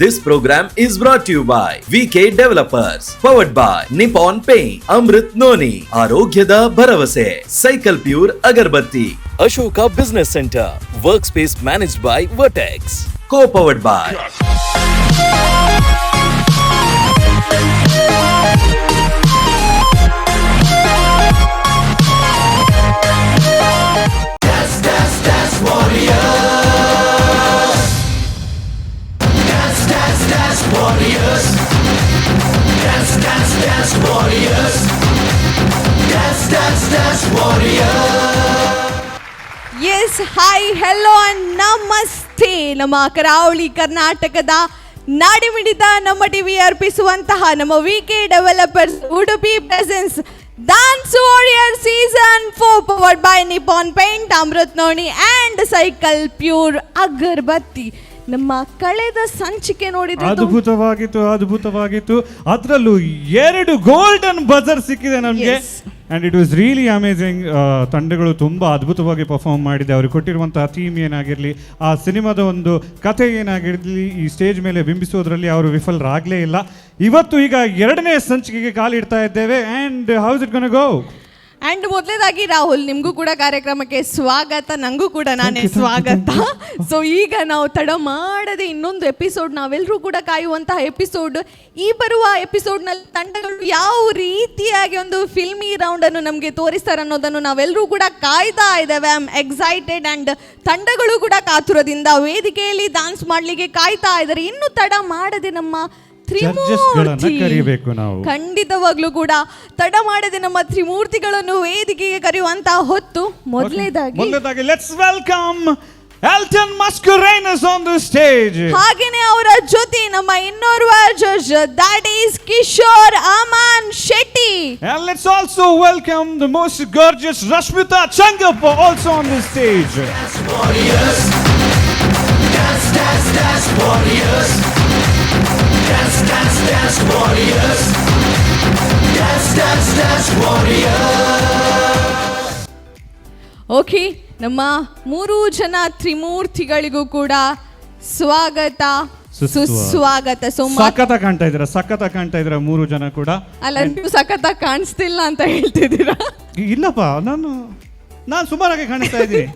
This program is brought to you by VK Developers, powered by Nippon Paint, Amrit Noni, ಆರೋಗ್ಯದ ಭರವಸೆ, Cycle Pure Agarbatti, Ashoka Business Center, Workspace managed by Vertex, co-powered by Yes, hi, hello and namaste. ನಮ್ಮ ಕರಾವಳಿ ಕರ್ನಾಟಕದ ನಾಡಿಮಿಡಿತ ನಮ್ಮ TV ಅರ್ಪಿಸುವಂತಹ ನಮ್ಮ V K developers Udupi presents Dance Warrior Season 4, powered by Nippon Paint, Amrit Noni and Cycle Pure Agarbatti. ನಮ್ಮ ಕಳೆದ ಸಂಚಿಕೆ ನೋಡಿದ್ರೆ ಅದ್ಭುತವಾಗಿತ್ತು, ಅದ್ಭುತವಾಗಿತ್ತು. ಅದರಲ್ಲೂ ಎರಡು ಗೋಲ್ಡನ್ ಬಜರ್ ಸಿಕ್ಕಿದೆ ನಮಗೆ. And it was really amazing. ತಂಡಗಳು ತುಂಬ ಅದ್ಭುತವಾಗಿ ಪರ್ಫಾರ್ಮ್ ಮಾಡಿದೆ. ಅವ್ರಿಗೆ ಕೊಟ್ಟಿರುವಂತಹ ಥೀಮ್ ಏನಾಗಿರಲಿ, ಆ ಸಿನಿಮಾದ ಒಂದು ಕಥೆ ಏನಾಗಿರಲಿ, ಈ ಸ್ಟೇಜ್ ಮೇಲೆ ಬಿಂಬಿಸೋದ್ರಲ್ಲಿ ಅವರು ವಿಫಲರಾಗಲೇ ಇಲ್ಲ. ಇವತ್ತು ಈಗ ಎರಡನೇ ಸಂಚಿಕೆಗೆ ಕಾಲಿಡ್ತಾ ಇದ್ದೇವೆ. And how's it gonna go? And ಮೊದಲನೇದಾಗಿ ರಾಹುಲ್, ನಿಮಗೂ ಕೂಡ ಕಾರ್ಯಕ್ರಮಕ್ಕೆ ಸ್ವಾಗತ. ನಂಗೂ ಕೂಡ ನಾನೇ Thank you, thank you. ಸ್ವಾಗತ. ಸೊ ಈಗ ನಾವು ತಡ ಮಾಡದೆ ಇನ್ನೊಂದು ಎಪಿಸೋಡ್, ನಾವೆಲ್ಲರೂ ಕೂಡ ಕಾಯುವಂತಹ ಎಪಿಸೋಡ್. ಈ ಬರುವ ಎಪಿಸೋಡ್ನಲ್ಲಿ ತಂಡಗಳು ಯಾವ ರೀತಿಯಾಗಿ ಒಂದು ಫಿಲ್ಮಿ ರೌಂಡ್ ಅನ್ನು ನಮಗೆ ತೋರಿಸ್ತಾರೆ ಅನ್ನೋದನ್ನು ನಾವೆಲ್ಲರೂ ಕೂಡ ಕಾಯ್ತಾ ಇದ್ದೇವೆ. I am excited, and ತಂಡಗಳು ಕೂಡ ಕಾತುರದಿಂದ ವೇದಿಕೆಯಲ್ಲಿ ಡಾನ್ಸ್ ಮಾಡಲಿಕ್ಕೆ ಕಾಯ್ತಾ ಇದ್ದಾರೆ. ಇನ್ನು ತಡ ಮಾಡದೆ ನಮ್ಮ ಜಡ್ಜಸ್ಗಳನ್ನ ತ್ರಿಮೂರ್ತಿ ಕರಿಬೇಕು ನಾವು. ಖಂಡಿತವಾಗ್ಲೂ ಕೂಡ ತಡ ಮಾಡದೆ ನಮ್ಮ ತ್ರಿಮೂರ್ತಿಗಳನ್ನು ವೇದಿಕೆಗೆ ಕರೆಯುವಂತಹ ಹೊತ್ತು. ಮೊದಲನೇದಾಗಿ ಮೊದಲನೇದಾಗಿ, let's welcome Elton Mascarenhas on the stage. ಹಾಗೇನೆ ಅವರ ಜೊತೆ ನಮ್ಮ ಇನ್ನೋರ್ವ judge, that is Kishore Aman Shetty. And let's also welcome the most gorgeous Rashmita Changappa also on the stage. Warriors. Dance, dance, dance, warriors. Dance, dance, dance, warriors. Dance, dance, dance, warriors. Okay, ನಮ್ಮ ಮೂರು ಜನ ತ್ರಿಮೂರ್ತಿಗಳಿಗೂ ಕೂಡ ಸ್ವಾಗತ. ಸುಸ್ವಾಗತ. ಸುಸ್ವಾಗತ. ಸೊ ಸಖತ್ ಕಾಣ್ತಾ ಇದ್ದೀರಾ, ಸಖತ್ ಕಾಣ್ತಾ ಇದ್ದೀರಾ ಮೂರು ಜನ ಕೂಡ. ಅಲ್ಲ, ನೀವು ಸಖತ್ತಾಗಿ ಕಾಣಿಸ್ತಿಲ್ಲ ಅಂತ ಹೇಳ್ತಿದ್ದೀರಾ? ಇಲ್ಲಪ್ಪ, ನಾನು ನಾನು ಸುಮಾರಾಗಿ ಕಾಣಿಸ್ತಾ ಇದ್ದೀನಿ.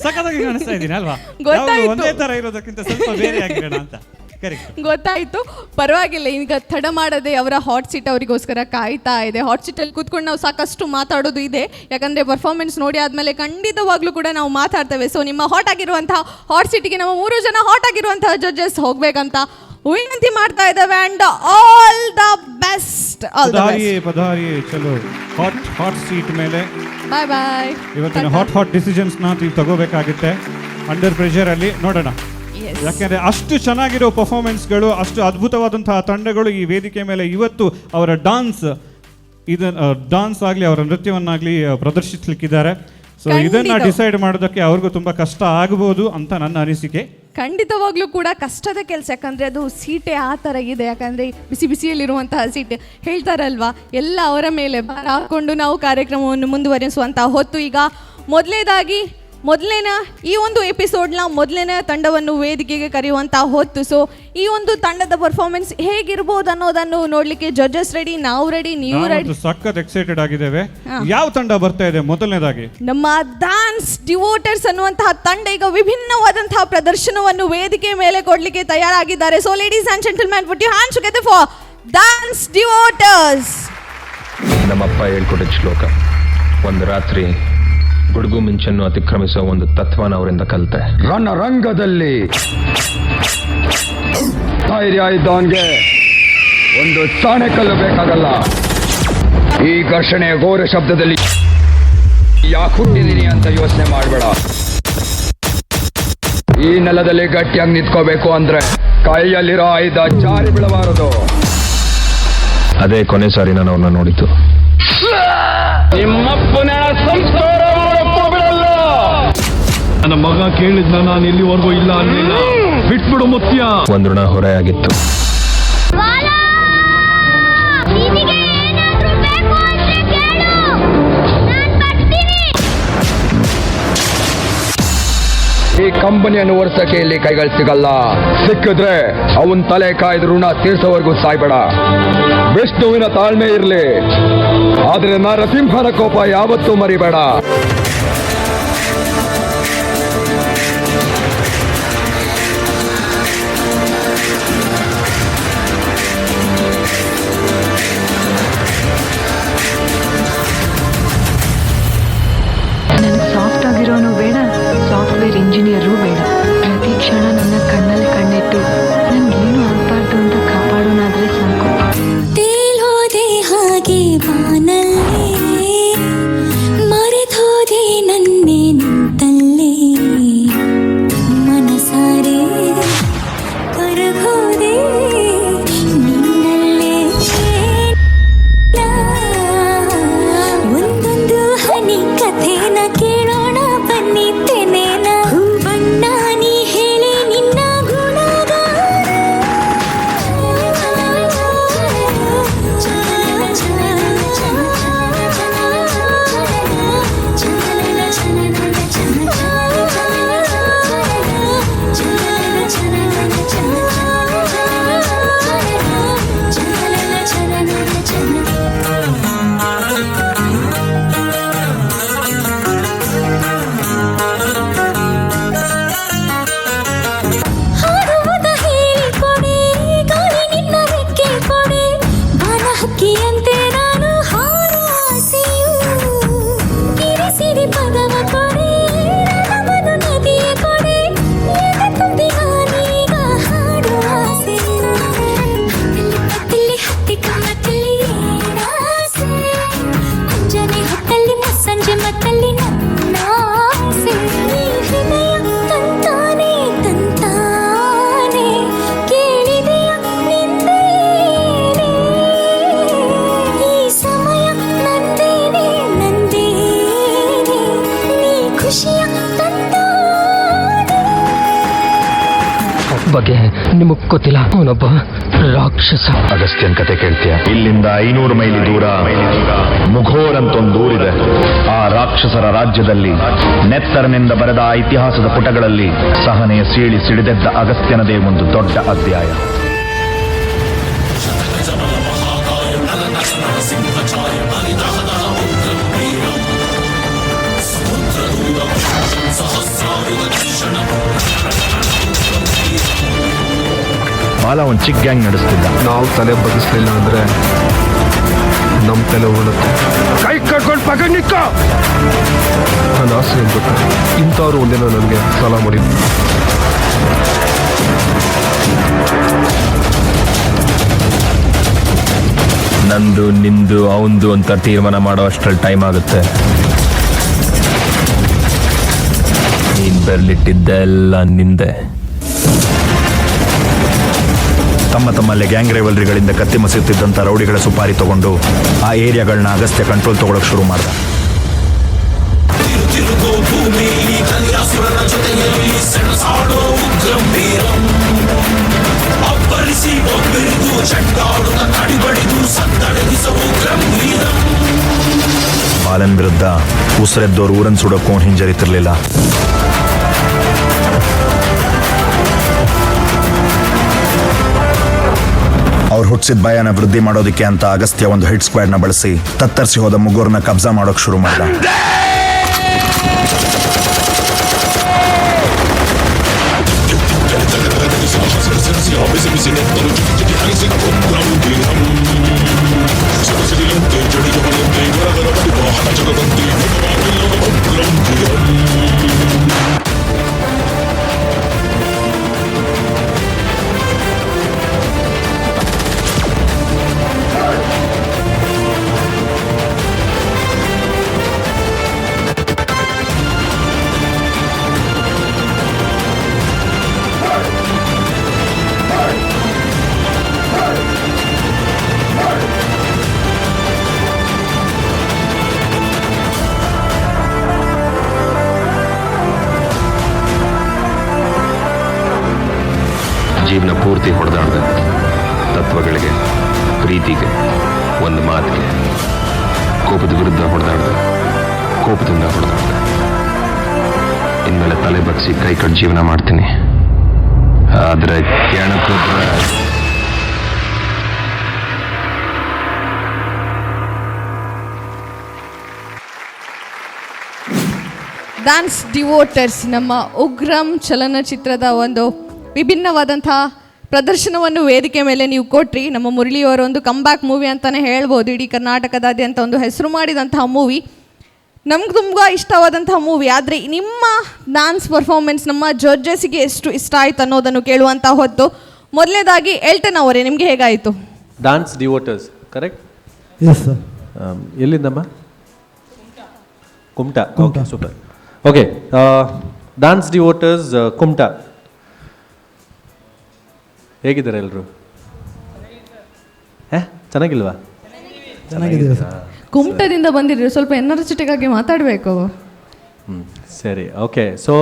ಸಖತ್ತಾಗಿ ಕಾಣಿಸ್ತಾ ಇದ್ದೀನಿ ಅಲ್ವಾ? ಗೊತ್ತಾಯ್ತು. ಯಾವಾಗ್ಲೂ ಒಂದೇ ತರ ಇರೋದಕ್ಕಿಂತ ಸ್ವಲ್ಪ ಬೇರೆ ಆಗಿರೋಣ ಅಂತ. ಕರೆಕ್ಟ್. ಗೊತ್ತಾಯ್ತು, ಪರವಾಗಿಲ್ಲ. ಈಗ ತಡ ಮಾಡದೆ ಅವರ ಹಾಟ್ ಸೀಟ್ ಅವರಿಗೋಸ್ಕರ ಕಾಯ್ತಾ ಇದೆ. ಹಾಟ್ ಸೀಟಲ್ಲಿ ಕೂತ್ಕೊಂಡು ನಾವು ಸಾಕಷ್ಟು ಮಾತಾಡೋದು ಇದೆ. ಯಾಕಂದ್ರೆ ಪರ್ಫಾರ್ಮೆನ್ಸ್ ನೋಡಿ ಆದ್ಮೇಲೆ ಖಂಡಿತವಾಗ್ಲೂ ಕೂಡ ನಾವು ಮಾತಾಡ್ತೇವೆ. ಸೊ ನಿಮ್ಮ ಹಾಟ್ ಆಗಿರುವಂತಹ ಹಾಟ್ ಸೀಟಿಗೆ ನಮ್ಮ ಮೂರು ಜನ ಹಾಟ್ ಆಗಿರುವಂತಹ ಜಡ್ಜಸ್ ಹೋಗ್ಬೇಕಂತ ವಿನಂತಿ ಮಾಡ್ತಾ ಇದ್ದೇವೆ. And all the best, all the ಪಧಾರಿಯೇ best. ಪಧಾರಿಯೇ, ಚಲೋ. ಹಾಟ್ ಹಾಟ್ ಸೀಟ್ ಮೇಲೆ ಬಾಯ್ ಬಾಯ್. ಇವತ್ತಿನ ಹಾಟ್ ಹಾಟ್ ಡಿಸಿಷನ್ಸ್ನ ನೀವು ತಗೋಬೇಕಾಗುತ್ತೆ ಅಂಡರ್ ಪ್ರೆಷರ್ ಅಲ್ಲಿ. ನೋಡೋಣ. ಯಾಕೆಂದ್ರೆ ಅಷ್ಟು ಚೆನ್ನಾಗಿರೋ ಪರ್ಫಾರ್ಮೆನ್ಸ್ಗಳು, ಅಷ್ಟು ಅದ್ಭುತವಾದಂತಹ ತಂಡಗಳು ಈ ವೇದಿಕೆ ಮೇಲೆ ಇವತ್ತು ಅವರ ಡಾನ್ಸ್ ಇದನ್ನ ಡಾನ್ಸ್ ಆಗಲಿ, ಅವರ ನೃತ್ಯವನ್ನಾಗಲಿ ಪ್ರದರ್ಶಿಸಲಿಕ್ಕಿದ್ದಾರೆ. ಸೊ ಇದನ್ನ ಡಿಸೈಡ್ ಮಾಡೋದಕ್ಕೆ ಅವ್ರಿಗೂ ತುಂಬಾ ಕಷ್ಟ ಆಗಬಹುದು ಅಂತ ನನ್ನ ಅನಿಸಿಕೆ. ಖಂಡಿತವಾಗ್ಲೂ ಕೂಡ ಕಷ್ಟದ ಕೆಲಸ. ಯಾಕಂದರೆ ಅದು ಸೀಟೆ ಆ ಥರ ಇದೆ. ಯಾಕಂದರೆ ಬಿಸಿ ಬಿಸಿಯಲ್ಲಿರುವಂತಹ ಸೀಟೆ ಹೇಳ್ತಾರಲ್ವಾ, ಎಲ್ಲ ಅವರ ಮೇಲೆ ಭಾರ ಹಾಕೊಂಡು ನಾವು ಕಾರ್ಯಕ್ರಮವನ್ನು ಮುಂದುವರಿಸುವಂತಹ ಹೊತ್ತು. ಈಗ ಮೊದಲನೇದಾಗಿ ಮೊದಲನೇ ಈ ಒಂದು ಎಪಿಸೋಡ್ನ ಮೊದಲನೇ ತಂಡವನ್ನು ವೇದಿಕೆಗೆ ಕರೆಯುವಂತಹ ಹೊತ್ತು. ಸೊ ಈ ಒಂದು ತಂಡದ ಪರ್ಫಾರ್ಮೆನ್ಸ್ ಹೇಗಿರ್ಬೋದು ಅನ್ನೋದನ್ನು ನೋಡಲಿಕ್ಕೆ ಜಡ್ಜಸ್ ರೆಡಿ, ನಾವು ರೆಡಿ, ನೀವು ರೆಡಿ. ನಾವಂತೂ ಸಖತ್ ಎಕ್ಸೈಟೆಡ್ ಆಗಿದ್ದೇವೆ. ಯಾವ ತಂಡ ಬರ್ತಾ ಇದೆ ಮೊದಲನೇದಾಗಿ? ನಮ್ಮ ಡಾನ್ಸ್ ಡಿವೋಟರ್ಸ್ ಅನ್ನುವಂತಹ ತಂಡ ಈಗ ವಿಭಿನ್ನವಾದಂತಹ ಪ್ರದರ್ಶನವನ್ನು ವೇದಿಕೆ ಮೇಲೆ ಕೊಡ್ಲಿಕ್ಕೆ ತಯಾರಾಗಿದ್ದಾರೆ. So ladies and gentlemen, put your hands together for Dance Devoters. ನಮ್ಮಪ್ಪ ಹೇಳ್ಕೊಟ್ಟಿದ್ದ ಶ್ಲೋಕ. ಒಂದು ರಾತ್ರಿ ಗುಡುಗು ಮಿಂಚನ್ನು ಅತಿಕ್ರಮಿಸುವ ಒಂದು ತತ್ವನ ಅವರಿಂದ ಕಲಿತೆ. ರಣರಂಗದಲ್ಲಿ ಧೈರ್ಯ ಇದ್ದವನ್ಗೆ ಒಂದು ಸಾಣೆಕಲ್ಲು ಬೇಕಾಗಲ್ಲ. ಈ ಘರ್ಷಣೆಯ ಘೋರ ಶಬ್ದದಲ್ಲಿ ಯಾಕೆ ಹುಟ್ಟಿದೀನಿ ಅಂತ ಯೋಚನೆ ಮಾಡಬೇಡ. ಈ ನೆಲದಲ್ಲಿ ಗಟ್ಟಿಯಾಗಿ ನಿಂತ್ಕೋಬೇಕು ಅಂದ್ರೆ ಕೈಯಲ್ಲಿರೋ ಆಯುಧ ಜಾರಿ ಬೀಳಬಾರದು. ಅದೇ ಕೊನೆ ಸಾರಿ ನಾನು ಅವ್ರನ್ನ ನೋಡಿದ್ದು. ನಿಮ್ಮಪ್ಪನ ಸಂಸ್ಕಾರ ಮಾಡಪ್ಪ ಬಿಡಲ್ಲ. ನನ್ನ ಮಗ ಕೇಳಿದ್ನ, ನಾನು ಎಲ್ಲಿವರೆಗೂ ಇಲ್ಲ ಅನ್ಲಿಲ್ಲ. ಬಿಟ್ಬಿಡು ಮುತ್ಯ. ಒಂದು ಋಣ ಹೊರೆಯಾಗಿತ್ತು. ನಿನಗೆ ಏನಾದ್ರೂ ಬೇಕು ಅಂದ್ರೆ ಕೇಳು, ನಾನ್ ಬರ್ತೀನಿ. ಈ ಕಂಪನಿಯನ್ನು ಓಡಿಸಕ್ಕೆ ಇಲ್ಲಿ ಕೈಗಳು ಸಿಗಲ್ಲ. ಸಿಕ್ಕಿದ್ರೆ ಅವನ್ ತಲೆ ಕಾಯ್ದ ಋಣ ತೀರ್ಸೋವರೆಗೂ ಸಾಯ್ಬೇಡ. ವಿಷ್ಣುವಿನ ತಾಳ್ಮೆ ಇರ್ಲಿ, ಆದ್ರೆ ನರಸಿಂಹನ ಕೋಪ ಯಾವತ್ತೂ ಮರಿಬೇಡ. ನನಗೆ ಸಾಫ್ಟ್ ಆಗಿರೋನು ಬೇಡ, ಸಾಫ್ಟ್ವೇರ್ ಇಂಜಿನಿಯರು ಬೇಡ. ಪ್ರತಿ ಕ್ಷಣ ನನ್ನ ಕಣ್ಣಲ್ಲಿ ಕಣ್ಣಿಟ್ಟು ನನ್ಗೇನು ಆಗ್ಬಾರ್ದು ಅಂತ ಕಾಪಾಡೋನಾದ್ರೆ ಸಾಕು. ತೇಲೋದೆ ಹಾಗೆ ಬಾನಲ್ಲೇ, ಮರೆತೋದೆ ನನ್ನೇ ನಿಂತಲ್ಲೇ, ಮನಸಾರೆ ಕರಗೋದೆ ನಿನ್ನಲ್ಲೇ. ಒಂದೊಂದು ಹನಿ ಕಥೆನ ಕೇಳೋಣ ಬನ್ನಿ ತೆನೇನ, ಬಣ್ಣ ನೀ ಹೇಳಿ ನಿನ್ನ ಗುಣಗಾನ. ಹಾಡುವುದ ಹೇಳಿಕೊಡೆ, ಗಾಳಿ ನಿನ್ನ ರೆಕ್ಕೆ ಕೊಡೆ, ಬಾನ ಹಕ್ಕಿಯಂತೆ ನಾನು ಹಾರುವ ಆಸೆಯು. ಕಿರಿಸಿರಿ ಪದವ ಕೊಡೆ, ರಾಗವನ್ನು ನದಿಯ ಕೊಡೆ, ಎದೆ ತುಂಬಿ ನಾನೀಗ ಹಾಡುವ ಆಸೆಯು. ಹತ್ತಲಿ ಪತ್ತಲಿ ಹತ್ತಿ ಕಮ್ಮತ್ತಲಿ ಏನಾಸೆ, ಮುಂಜಾನೆ ಹೊತ್ತಲ್ಲಿ ಮುಸ್ಸಂಜೆ ಮತ್ತಲ್ಲಿ ನನ್ನ ಆಸೆ. ಈ ಹೃದಯ ತಂತಾನೆ ತಂತಾನೆ ಕೇಳಿದೆಯ ನಿಂದೇನೆ, ಈ ಸಮಯ ನಂದೇನೆ ನಂದೇನೆ, ನೀ ಖುಷಿಯ ತಂದಾನೆ. ಬಗ್ಗೆ ನಿಮಗ್ ಗೊತ್ತಿಲ್ಲ, ಅವನೊಬ್ಬ ರಾಕ್ಷಸ. ಅಗಸ್ತ್ಯನ್ ಕತೆ ಕೇಳ್ತೀಯ? ಇಲ್ಲಿಂದ 500 ಮೈಲಿ ದೂರ ಮುಘೋರ್ ಅಂತ ಒಂದು ಊರಿದೆ. ಆ ರಾಕ್ಷಸರ ರಾಜ್ಯದಲ್ಲಿ ನೆತ್ತರನಿಂದ ಬರೆದ ಆ ಇತಿಹಾಸದ ಪುಟಗಳಲ್ಲಿ ಸಹನೆಯ ಸೀಳಿ ಸಿಡಿದೆದ್ದ ಅಗಸ್ತ್ಯನದೇ ಒಂದು ದೊಡ್ಡ ಅಧ್ಯಾಯ. ಬಾಲ ಒಂದು ಚಿಕ್ಕ ಗ್ಯಾಂಗ್ ನಡೆಸ್ತಿದ್ದ. ನಾವು ತಲೆ ಬಗ್ಗಿಸ್ಲಿಲ್ಲ ಅಂದ್ರೆ ನಮ್ಮ ತಲೆ ಉರುಳುತ್ತೆ. ಕೈ ಕಟ್ಕೊಂಡು ಪಕ್ಕ ನಿಕ್ಕೋ. ನನ್ನ ಆಸೆ ಏನ್ ಗೊತ್ತಾ? ಇಂಥವ್ರು ಒಂದಿನ ನನಗೆ ಸಾಲ ಮಾಡಿ ನಂದು ನಿಂದು ಅವಂದು ಅಂತ ತೀರ್ಮಾನ ಮಾಡೋ ಅಷ್ಟ್ರಲ್ಲಿ ಟೈಮ್ ಆಗುತ್ತೆ. ನೀನ್ ಬೆರಳಿಟ್ಟಿದ್ದೆಲ್ಲ ನಿಂದೆ. ತಮ್ಮ ತಮ್ಮಲ್ಲೇ ಗ್ಯಾಂಗ್ ರೈವಲ್ರಿಗಳಿಂದ ಕತ್ತಿ ಮಸೆಯುತ್ತಿದ್ದಂಥ ರೌಡಿಗಳ ಸುಪಾರಿ ತಗೊಂಡು ಆ ಏರಿಯಾಗಳನ್ನ ಅಗಸ್ತ್ಯ ಕಂಟ್ರೋಲ್ ತಗೊಳಕ್ ಶುರು ಮಾಡ್ದ. ಬಾಲನ್ ವಿರುದ್ಧ ಉಸಿರೆದ್ದೋರು ಊರನ್ ಸುಡೋಕ್ಕೂ ಹಿಂಜರಿತಿರ್ಲಿಲ್ಲ. ಅವ್ರು ಹುಟ್ಟಿಸಿದ ಭಯನ ವೃದ್ಧಿ ಮಾಡೋದಕ್ಕೆ ಅಂತ ಅಗಸ್ತ್ಯ ಒಂದು ಹಿಟ್ ಸ್ಕ್ವಾಡ್ನ ಬಳಸಿ ತತ್ತರಿಸಿ ಹೋದ ಮುಗೋರ್ನ ಕಬ್ಜಾ ಮಾಡೋಕ್ ಶುರು ಮಾಡ್ದ. ಜೀವನ ಪೂರ್ತಿ ಹೊಡೆದಾಡ್ದೆ ತತ್ವಗಳಿಗೆ, ಪ್ರೀತಿಗೆ, ಒಂದು ಮಾತಿಗೆ. ಕೋಪದ ವಿರುದ್ಧ ಹೊಡೆದಾಡ್ದೆ, ಕೋಪದಿಂದ ಹೊಡೆದಾಡ್ದೆ. ಇನ್ಮೇಲೆ ತಲೆ ಬಗ್ಸಿ ಕೈ ಕಟ್ ಜೀವನ ಮಾಡ್ತೀನಿ. ಆದ್ರೆ ಕೆಣಕಿದ್ರೆ ಡ್ಯಾನ್ಸ್ ಡಿವೋಟರ್ಸ್ ನಮ್ಮ ಉಗ್ರಂ ಚಲನಚಿತ್ರದ ಒಂದು ವಿಭಿನ್ನವಾದಂತಹ ಪ್ರದರ್ಶನವನ್ನು ವೇದಿಕೆ ಮೇಲೆ ನೀವು ಕೊಟ್ರಿ. ನಮ್ಮ ಮುರಳಿಯವರ ಒಂದು ಕಮ್ಬ್ಯಾಕ್ ಮೂವಿ ಅಂತಲೇ ಹೇಳ್ಬೋದು. ಇಡೀ ಕರ್ನಾಟಕದಾದ್ಯಂತ ಒಂದು ಹೆಸರು ಮಾಡಿದಂತಹ ಮೂವಿ, ನಮ್ಗೆ ತುಂಬ ಇಷ್ಟವಾದಂತಹ ಮೂವಿ. ಆದರೆ ನಿಮ್ಮ ಡ್ಯಾನ್ಸ್ ಪರ್ಫಾರ್ಮೆನ್ಸ್ ನಮ್ಮ ಜಡ್ಜಸ್ಗೆ ಎಷ್ಟು ಇಷ್ಟ ಆಯ್ತು ಅನ್ನೋದನ್ನು ಕೇಳುವಂಥ ಹೊತ್ತು. ಮೊದಲನೇದಾಗಿ ಎಲ್ಟನ್ ಅವರೇ, ನಿಮಗೆ ಹೇಗಾಯಿತು? Dance devotees, correct? Yes sir. ಎಲ್ಲಿಂದಮ್ಮ? Kumta. Okay, super. Okay, dance devotees Kumta, ಹೇಗಿದ್ದಾರೆ ಎಲ್ಲರೂ? ಚೆನ್ನಾಗಿಲ್ವಾ? ಚೆನ್ನಾಗಿದ್ದೀವಿ ಸರ್. ಕುಮಟದಿಂದ ಬಂದಿದ್ದೀರಿ, ಸ್ವಲ್ಪ ಎನರ್ಜೆಟಿಕ್ ಆಗಿ ಮಾತಾಡಬೇಕು. ಹ್ಞೂ ಸರಿ, okay. So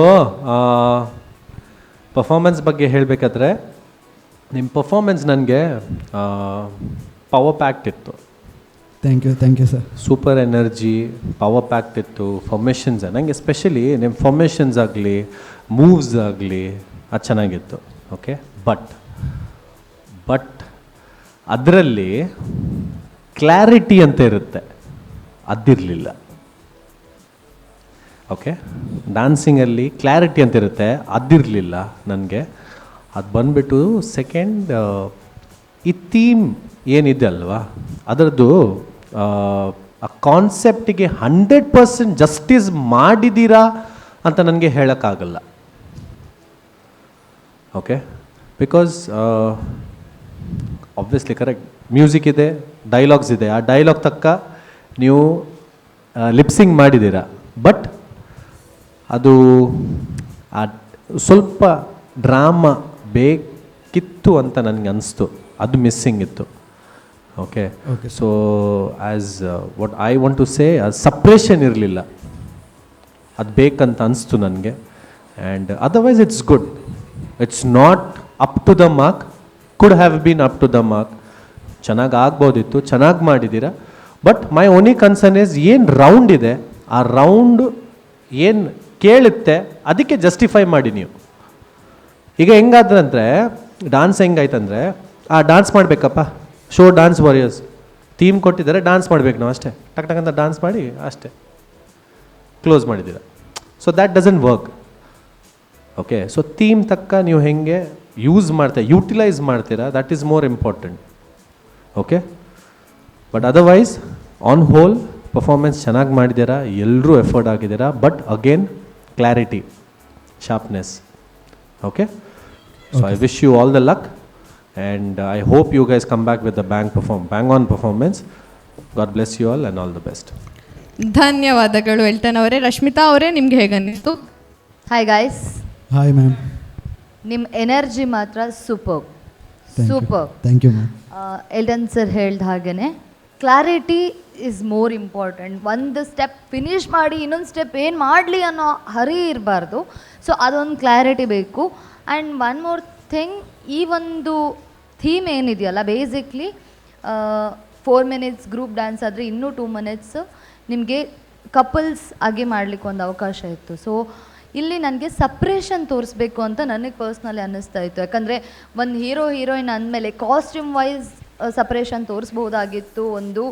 performance ಬಗ್ಗೆ ಹೇಳಬೇಕಾದ್ರೆ ನಿಮ್ಮ ಪರ್ಫಾರ್ಮೆನ್ಸ್ ನನಗೆ ಪವರ್ ಪ್ಯಾಕ್ಟ್ ಇತ್ತು. Thank you, thank you sir. Super energy, power packed ಇತ್ತು. ಫಾರ್ಮೇಷನ್ಸ್ ನನಗೆ ಎಸ್ಪೆಷಲಿ ನಿಮ್ಮ ಫಾರ್ಮೇಷನ್ಸ್ ಆಗಲಿ, ಮೂವ್ಸ್ ಆಗಲಿ ಅದು ಚೆನ್ನಾಗಿತ್ತು. Okay, but but ಅದರಲ್ಲಿ ಕ್ಲಾರಿಟಿ ಅಂತ ಇರುತ್ತೆ, ಅದಿರಲಿಲ್ಲ. ಓಕೆ, ಡ್ಯಾನ್ಸಿಂಗಲ್ಲಿ ಕ್ಲಾರಿಟಿ ಅಂತ ಇರುತ್ತೆ, ಅದಿರಲಿಲ್ಲ ನನಗೆ. ಅದು ಬಂದುಬಿಟ್ಟು ಸೆಕೆಂಡ್ ಈ ಥೀಮ್ ಏನಿದೆ ಅಲ್ವಾ, ಅದರದ್ದು ಆ ಕಾನ್ಸೆಪ್ಟಿಗೆ 100% ಜಸ್ಟಿಸ್ ಮಾಡಿದ್ದೀರಾ ಅಂತ ನನಗೆ ಹೇಳೋಕ್ಕಾಗಲ್ಲ. Okay, because obviously correct music ಇದೆ, ಡೈಲಾಗ್ಸ್ ಇದೆ, ಆ ಡೈಲಾಗ್ ತಕ್ಕ ನೀವು ಲಿಪ್ಸಿಂಗ್ ಮಾಡಿದ್ದೀರಾ. ಬಟ್ ಅದು ಆ ಸ್ವಲ್ಪ ಡ್ರಾಮಾ ಬೇಕಿತ್ತು ಅಂತ ನನಗೆ ಅನಿಸ್ತು, ಅದು ಮಿಸ್ಸಿಂಗ್ ಇತ್ತು. Okay, so as what I want to say, ಅದು ಸಪ್ರೇಷನ್ ಇರಲಿಲ್ಲ, ಅದು ಬೇಕಂತ ಅನಿಸ್ತು ನನಗೆ. And otherwise it's good, it's not up to the mark, could have been up to the mark. ಚೆನ್ನಾಗಿ ಆಗ್ಬೋದಿತ್ತು, ಚೆನ್ನಾಗಿ ಮಾಡಿದ್ದೀರಾ. But my only concern is ಏನು ರೌಂಡ್ ಇದೆ, ಆ ರೌಂಡ್ ಏನು ಕೇಳುತ್ತೆ ಅದಕ್ಕೆ ಜಸ್ಟಿಫೈ ಮಾಡಿ ನೀವು. ಈಗ ಹೆಂಗಾದ್ರಂದರೆ ಡಾನ್ಸ್ ಹೆಂಗಾಯ್ತಂದರೆ, ಆ ಡಾನ್ಸ್ ಮಾಡಬೇಕಪ್ಪ, show dance warriors theme ಕೊಟ್ಟಿದ್ದಾರೆ, ಡಾನ್ಸ್ ಮಾಡಬೇಕು ನಾವು ಅಷ್ಟೇ, ಟಕ್ ಟಕ್ ಅಂತ ಡಾನ್ಸ್ ಮಾಡಿ ಅಷ್ಟೇ ಕ್ಲೋಸ್ ಮಾಡಿದ್ದೀರಾ. So that doesn't work. Okay, so theme ತಕ್ಕ ನೀವು ಹೆಂಗೆ ಯೂಸ್ ಮಾಡ್ತೀರಾ, ಯೂಟಿಲೈಸ್ ಮಾಡ್ತೀರಾ, that is more important. Okay, but otherwise on whole performance ಚೆನ್ನಾಗಿ ಮಾಡಿದ್ದೀರಾ, ಎಲ್ಲರೂ ಎಫರ್ಟ್ ಆಗಿದ್ದೀರಾ. But again clarity, sharpness. Okay, so I wish you all the luck and I hope you guys come back with the bang on performance. God bless you all and all the best. ಧನ್ಯವಾದಗಳು Elton ಅವರೇ. ರಶ್ಮಿತಾ ಅವರೇ, ನಿಮ್ಗೆ ಹೇಗನ್ನಿಸ್ತು? Hi guys. Hi ma'am. ನಿಮ್ಮ energy ಮಾತ್ರ super super. Thank you ma'am. Elton sir ಹೇಳ್ದ ಹಾಗೇ clarity is more important. ಒಂದು step finish ಮಾಡಿ ಇನ್ನೊಂದು ಸ್ಟೆಪ್ ಏನು ಮಾಡಲಿ ಅನ್ನೋ ಹರಿ ಇರಬಾರ್ದು. ಸೊ ಅದೊಂದು ಕ್ಲಾರಿಟಿ ಬೇಕು. And one more thing, ಈ ಒಂದು ಥೀಮ್ ಏನಿದೆಯಲ್ಲ, basically 4 minutes group dance ಆದರೆ ಇನ್ನೂ 2 ಮಿನಿಟ್ಸ್ ನಿಮಗೆ ಕಪಲ್ಸ್ ಆಗಿ ಮಾಡಲಿಕ್ಕೆ ಒಂದು ಅವಕಾಶ ಇತ್ತು. ಸೊ ಇಲ್ಲಿ ನನಗೆ ಸಪ್ರೇಷನ್ ತೋರಿಸ್ಬೇಕು ಅಂತ ನನಗೆ ಪರ್ಸ್ನಲಿ ಅನ್ನಿಸ್ತಾ ಇತ್ತು. ಯಾಕಂದರೆ ಒಂದು ಹೀರೋ ಹೀರೋಯಿನ್ ಅಂದಮೇಲೆ costume wise separation ತೋರಿಸ್ಬೋದಾಗಿತ್ತು, ಒಂದು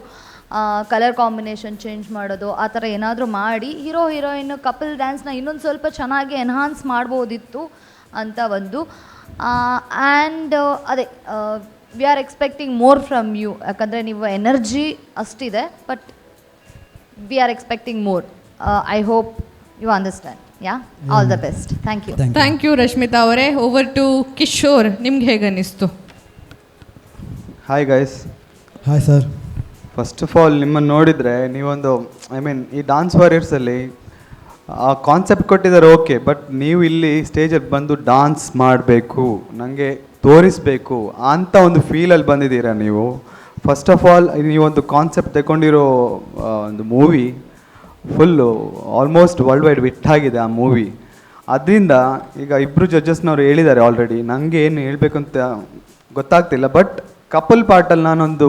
colour combination change ಮಾಡೋದು ಆ ಥರ ಏನಾದರೂ ಮಾಡಿ hero heroine couple ಡ್ಯಾನ್ಸ್ನ ಇನ್ನೊಂದು ಸ್ವಲ್ಪ ಚೆನ್ನಾಗಿ ಎನ್ಹಾನ್ಸ್ ಮಾಡ್ಬೋದಿತ್ತು ಅಂತ ಒಂದು. ಆ್ಯಂಡ್ ಅದೇ we are expecting more from you. ಯಾಕಂದರೆ ನೀವು energy ಅಷ್ಟಿದೆ, but we are expecting more. I hope you understand. Yeah, all the best. Thank you. Thank you Rashmita ಅವರೇ. ಓವರ್ ಟು ಕಿಶೋರ್, ನಿಮ್ಗೆ ಹೇಗನ್ನಿಸ್ತು? Hi guys. Hi sir. First of all ನಿಮ್ಮನ್ನು ನೋಡಿದರೆ ನೀವೊಂದು, I mean ಈ dance ವಾರಿಯರ್ಸಲ್ಲಿ ಆ concept ಕೊಟ್ಟಿದ್ದಾರೆ, okay, but ನೀವು ಇಲ್ಲಿ ಸ್ಟೇಜಲ್ಲಿ ಬಂದು ಡಾನ್ಸ್ ಮಾಡಬೇಕು, ನನಗೆ ತೋರಿಸಬೇಕು ಅಂತ ಒಂದು ಫೀಲಲ್ಲಿ ಬಂದಿದ್ದೀರಾ ನೀವು. First of all ನೀವೊಂದು ಕಾನ್ಸೆಪ್ಟ್ ತಗೊಂಡಿರೋ ಒಂದು movie full almost world wide ಹಿಟ್ಟಾಗಿದೆ ಆ ಮೂವಿ. ಅದರಿಂದ ಈಗ ಇಬ್ಬರು ಜಡ್ಜಸ್ನವರು ಹೇಳಿದ್ದಾರೆ ಆಲ್ರೆಡಿ, ನನಗೆ ಏನು ಹೇಳಬೇಕು ಅಂತ ಗೊತ್ತಾಗ್ತಿಲ್ಲ. ಬಟ್ ಕಪಲ್ ಪಾರ್ಟಲ್ಲಿ ನಾನೊಂದು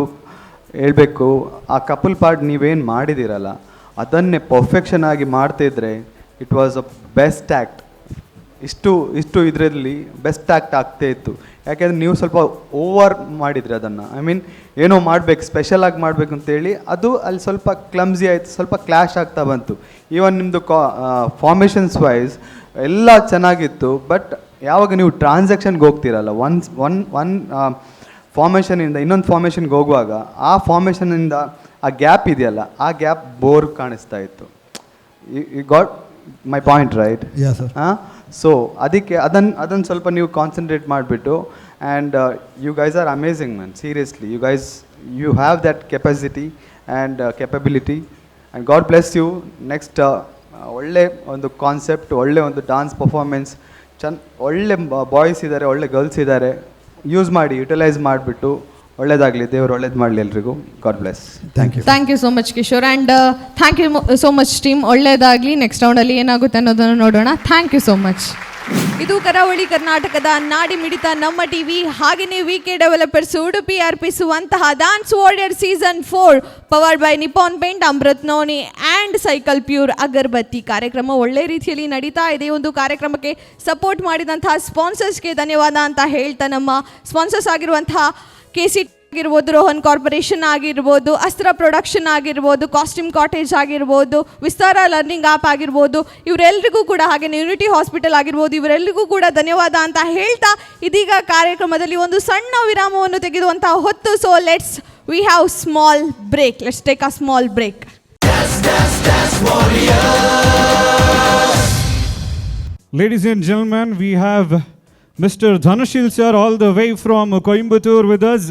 ಹೇಳಬೇಕು, ಆ ಕಪಲ್ ಪಾರ್ಟ್ ನೀವೇನು ಮಾಡಿದ್ದೀರಲ್ಲ ಅದನ್ನೇ ಪರ್ಫೆಕ್ಷನ್ ಆಗಿ ಮಾಡ್ತಿದ್ರೆ It was a best act. ಇಷ್ಟು ಇಷ್ಟು ಇದರಲ್ಲಿ ಬೆಸ್ಟ್ ಆ್ಯಕ್ಟ್ ಆಗ್ತೇ ಇತ್ತು. ಯಾಕೆಂದರೆ ನೀವು ಸ್ವಲ್ಪ ಓವರ್ ಮಾಡಿದ್ರಿ ಅದನ್ನು. I mean, ಏನೋ ಮಾಡಬೇಕು, ಸ್ಪೆಷಲಾಗಿ ಮಾಡಬೇಕು ಅಂತೇಳಿ ಅದು ಅಲ್ಲಿ ಸ್ವಲ್ಪ ಕ್ಲಮ್ಸಿ ಆಯಿತು, ಸ್ವಲ್ಪ ಕ್ಲ್ಯಾಶ್ ಆಗ್ತಾ ಬಂತು. ಈವನ್ ನಿಮ್ಮದು ಫಾರ್ಮೇಷನ್ಸ್ ವೈಸ್ ಎಲ್ಲ ಚೆನ್ನಾಗಿತ್ತು. ಬಟ್ ಯಾವಾಗ ನೀವು ಟ್ರಾನ್ಸಾಕ್ಷನ್ಗೆ ಹೋಗ್ತೀರಲ್ಲ, ಒನ್ ಒನ್ ಒನ್ ಫಾರ್ಮೇಷನಿಂದ ಇನ್ನೊಂದು ಫಾರ್ಮೇಷನ್ಗೆ ಹೋಗುವಾಗ, ಆ ಫಾರ್ಮೇಷನಿಂದ ಆ ಗ್ಯಾಪ್ ಇದೆಯಲ್ಲ, ಆ ಗ್ಯಾಪ್ ಬೋರ್ ಕಾಣಿಸ್ತಾ ಇತ್ತು. You got my point, right? Yeah, sir. ಹಾಂ, ಸೊ ಅದಕ್ಕೆ ಅದನ್ನು ಸ್ವಲ್ಪ ನೀವು ಕಾನ್ಸಂಟ್ರೇಟ್ ಮಾಡಿಬಿಟ್ಟು. And you guys are amazing, man. Seriously, you guys, you have that capacity and capability, and God bless you. Next ಒಳ್ಳೆ ಒಂದು ಕಾನ್ಸೆಪ್ಟ್, ಒಳ್ಳೆ ಒಂದು ಡಾನ್ಸ್ ಪರ್ಫಾರ್ಮೆನ್ಸ್, ಒಳ್ಳೆ ಬಾಯ್ಸ್ ಇದ್ದಾರೆ, ಒಳ್ಳೆ ಗರ್ಲ್ಸ್ ಇದ್ದಾರೆ. ಯೂಸ್ ಮಾಡಿ, ಯುಟಿಲೈಸ್ ಮಾಡಿಬಿಟ್ಟು ಒಳ್ಳೇದಾಗಲಿ. ದೇವರು ಒಳ್ಳೇದು ಮಾಡಲಿ ಎಲ್ರಿಗೂ. God bless. Thank you. Thank you so much, Kishore, and thank you so much, team. ಒಳ್ಳೇದಾಗಲಿ. ನೆಕ್ಸ್ಟ್ ರೌಂಡಲ್ಲಿ ಏನಾಗುತ್ತೆ ಅನ್ನೋದನ್ನು ನೋಡೋಣ. Thank you so much. ಇದು ಕರಾವಳಿ ಕರ್ನಾಟಕದ ನಾಡಿ ಮಿಡಿತ ನಮ್ಮ ಟಿವಿ, ಹಾಗೆಯೇ ವಿ ಕೆ ಡೆವಲಪರ್ಸ್ ಉಡುಪಿ ಅರ್ಪಿಸುವಂತಹ Dance Warrior Season 4, powered by Nippon Paint, Amrit noni and cycle pure agarbatti. ಕಾರ್ಯಕ್ರಮ ಒಳ್ಳೆ ರೀತಿಯಲ್ಲಿ ನಡೀತಾ ಇದೆ. ಈ ಒಂದು ಕಾರ್ಯಕ್ರಮಕ್ಕೆ ಸಪೋರ್ಟ್ ಮಾಡಿದಂತಹ ಸ್ಪಾನ್ಸರ್ಸ್ಗೆ ಧನ್ಯವಾದ ಅಂತ ಹೇಳ್ತಾ, ನಮ್ಮ ಸ್ಪಾನ್ಸರ್ಸ್ ಆಗಿರುವಂತಹ ಕೆಸಿ ಆಗಿರ್ಬೋದು, ರೋಹನ್ ಕಾರ್ಪೊರೇಷನ್ ಆಗಿರ್ಬೋದು, ಅಸ್ತ್ರ ಪ್ರೊಡಕ್ಷನ್ ಆಗಿರ್ಬೋದು, ಕಾಸ್ಟ್ಯೂಮ್ ಕಾಟೇಜ್ ಆಗಿರ್ಬೋದು, ವಿಸ್ತಾರ ಲರ್ನಿಂಗ್ ಆ್ಯಪ್ ಆಗಿರ್ಬೋದು, ಇವರೆಲ್ಲರಿಗೂ ಕೂಡ, ಹಾಗೆ ಯೂನಿಟಿ ಹಾಸ್ಪಿಟಲ್ ಆಗಿರ್ಬೋದು, ಇವರೆಲ್ಲರಿಗೂ ಕೂಡ ಧನ್ಯವಾದ ಅಂತ ಹೇಳ್ತಾ, ಇದೀಗ ಕಾರ್ಯಕ್ರಮದಲ್ಲಿ ಒಂದು ಸಣ್ಣ ವಿರಾಮವನ್ನು ತೆಗೆದುವಂತಹ ಹೊತ್ತು. So let's we have small break. Let's take a small break. Ladies and gentlemen, we have Mr. Dhanushil sir all the way from Coimbatore with us.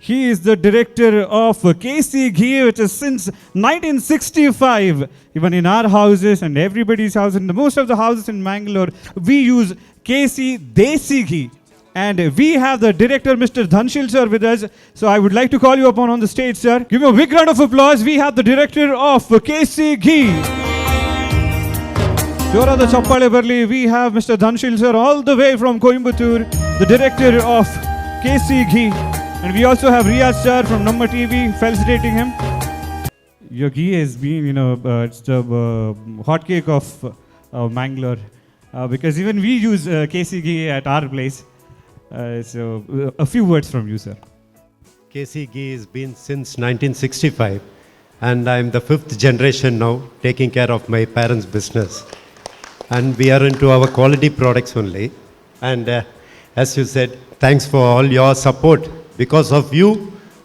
He is the director of KC Ghee, which is since 1965. Even in our houses and everybody's house, in the most of the houses in Mangalore, we use KC Desi Ghee. And we have the director, Mr. Dhanshil sir, with us. So I would like to call you upon on the stage, sir. Give him a big round of applause. We have the director of KC Ghee. ಜೋರಾದ ಚಪ್ಪಾಳೆ ಬರಲಿ. We have Mr. Dhanshil sir all the way from Coimbatore, the director of KC Ghee. And we also have Riyaz sir from Namma TV felicitating him. Your ghee has been, it's the hot cake of Mangalore because even we use KC ghee at our place. So a few words from you, sir. KC Ghee has been since 1965, and I'm the fifth generation now taking care of my parents' business. And we are into our quality products only. And as you said, thanks for all your support. Because of you,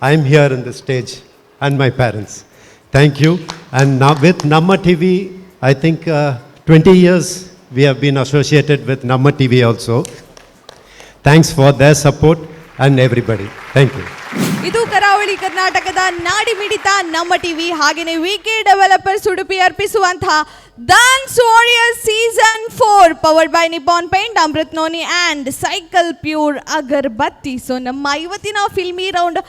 I'm here in the stage and my parents. Thank you. And now with Namma TV, I think 20 years we have been associated with Namma TV also. Thanks for their support and everybody. Thank you. ಇದು ಕರಾವಳಿ ಕರ್ನಾಟಕದ ನಾಡಿ ಮಿಡಿತ ನಮ್ಮ TV, ಹಾಗೆಯೇ V K developers Udupi ಅರ್ಪಿಸುವಂತಹ Dance Warrior Season 4, powered by Nippon Paint, Amrit noni and cycle pure agarbatti. So ನಮ್ಮ ಇವತ್ತಿನ filmy round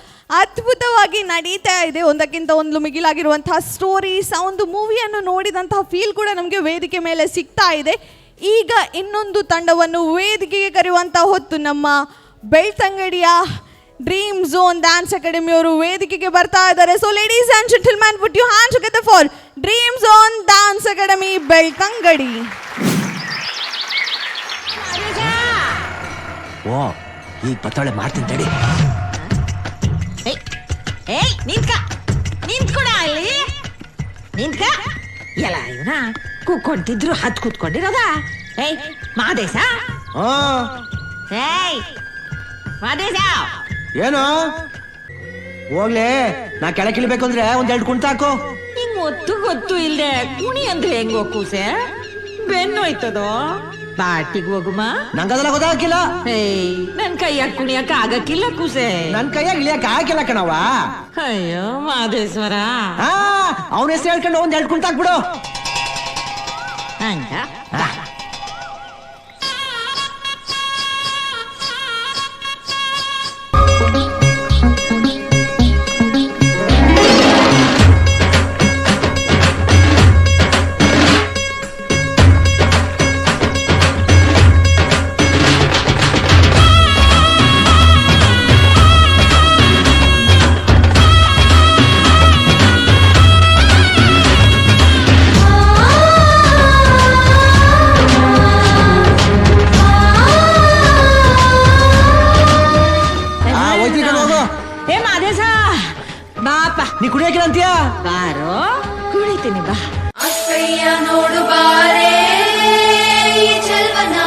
ಅದ್ಭುತವಾಗಿ ನಡೀತಾ ಇದೆ. ಒಂದಕ್ಕಿಂತ ಒಂದು ಮಿಗಿಲಾಗಿರುವಂತಹ ಸ್ಟೋರೀಸ್, ಆ ಒಂದು ಮೂವಿಯನ್ನು ನೋಡಿದಂತಹ ಫೀಲ್ ಕೂಡ ನಮಗೆ ವೇದಿಕೆ ಮೇಲೆ ಸಿಗ್ತಾ ಇದೆ. ಈಗ ಇನ್ನೊಂದು ತಂಡವನ್ನು ವೇದಿಕೆಗೆ ಕರೆಯುವಂಥ ಹೊತ್ತು. ನಮ್ಮ ಬೆಳ್ತಂಗಡಿಯ ಡ್ರೀಮ್ ಝೋನ್ ಡ್ಯಾನ್ಸ್ ಅಕಾಡೆಮಿಯವರು ವೇದಿಕೆಗೆ ಬರ್ತಾ ಇದ್ದಾರೆ. So ladies and gentlemen, put your hand together for Dream Zone Dance Academy, Belthangady. ಓ, ಈಗ ಬತ್ತಾಳೆ, ಮಾಡ್ತೀನಿ ತಡಿ. ಏಯ್ ಏಯ್, ನಿಂತ್ಕ, ನಿಂತ್ಕೊಡ ಅಲ್ಲಿ, ನಿಂತ್ಕ. ಎಲ್ಲ ಇವನ ಕೂಕೊಂತಿದ್ರು ಹತ್ ಕೂತ್ಕೊಂಡಿರೋದ. ಏಯ್ ಮಾದೇಶ, ಏಯ್ ಮಾದೇಶ. ಏನು ಹೋಗ್ಲೇ, ನಾ ಕೆಳಕ್ ಇಳಿಬೇಕು ಅಂದ್ರೆ ಒಂದೆರಡು ಕುಣ್ತ ಹಾಕು. ಹಿಂಗ್ ಒತ್ತು ಗೊತ್ತು ಇಲ್ದೆ ಕುಣಿ ಅಂದ್ರೆ ಹೆಂಗೋ ಕೂಸೆ, ಬೆನ್ನೋಯ್ತದೋ. ಬಾಟಿಗೆ ಹೋಗುಮ. ನಂಗದೆಲ್ಲ ಗೊತ್ತಾಗಿಲ್ಲ. ಏಯ್, ನನ್ ಕೈಯಾಗ ಕುಣಿಯಕ್ ಆಗಕ್ಕಿಲ್ಲ ಕೂಸೆ. ನನ್ ಕೈಯಾಗ ಇಳಿಯಕ್ ಆಗಿಲ್ಲ ಕಣವ್ವ. ಅಯ್ಯೋ ಮಾದೇಶ್ವರ. ಅವನ ಹೆಸರು ಹೇಳ್ಕೊಂಡು ಒಂದ್ ಎರಡು ಕುಣ್ತ ಹಾಕ್ಬಿಡು. ಹಂಗ. ಆ ಕುಡಿಕೊಂಡು ಹೋಗು. ಏ ಮಾದೇಶ, ಬಾಪ. ನೀ ಕುಡಿಯಾಕಿಲ್ಲ ಅಂತೀಯಾ? ಬಾರೋ, ಕುಡಿತೀನಿ ಬಾ. ಅಕ್ಕಯ್ಯ ನೋಡು ಬಾರೇ ಈ ಚೆಲ್ವನ,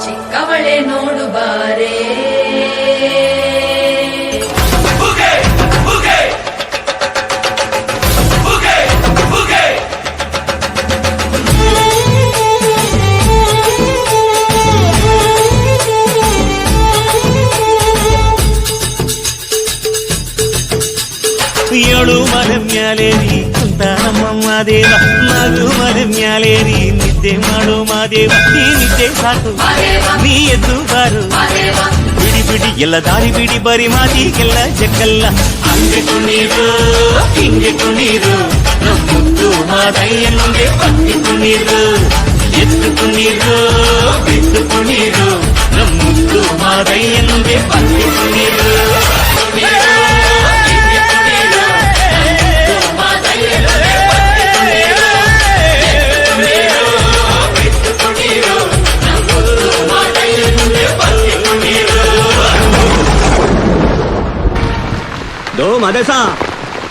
ಚಿಕ್ಕವಳೆ ನೋಡು ಬಾರೇ. ಏಳು ಮಲೆ ಮ್ಯಾಲೇರಿ ಕುಂತ ನಮ್ಮ ಮಾದೇವ, ನಾಲ್ಕು ಮಲೆ ಮ್ಯಾಲೇರಿ ನಿದ್ದೆ ಮಾಡು ಮಾದೇವ. ನೀ ನಿದ್ದೆ ಸಾಕು, ನೀ ಎದ್ದು ಬಾರು, ಬಿಡಿ ಬಿಡಿ ಎಲ್ಲ ದಾರಿ ಬಿಡಿ, ಬರಿ ಮಾತಿಗೆಲ್ಲ ಜಕ್ಕಲ್ಲ. ಹಂಗೆ ಕುಣೀರು ಹಿಂಗೆ ಕುಣೀರು, ಮುದ್ದು ಮಾದಯ್ಯನೊಂದೇ ಪಕ್ಕಿ ಕುಣೀರು, ಎತ್ತು ಕುಣೀರು ಬಿದ್ದು ಕುಣೀರು, ಮುದ್ದು ಮಾದಯ್ಯನೊಂದೇ ಪಕ್ಕಿ ಕುಣೀರು. ದೋ ಮದೇಶ,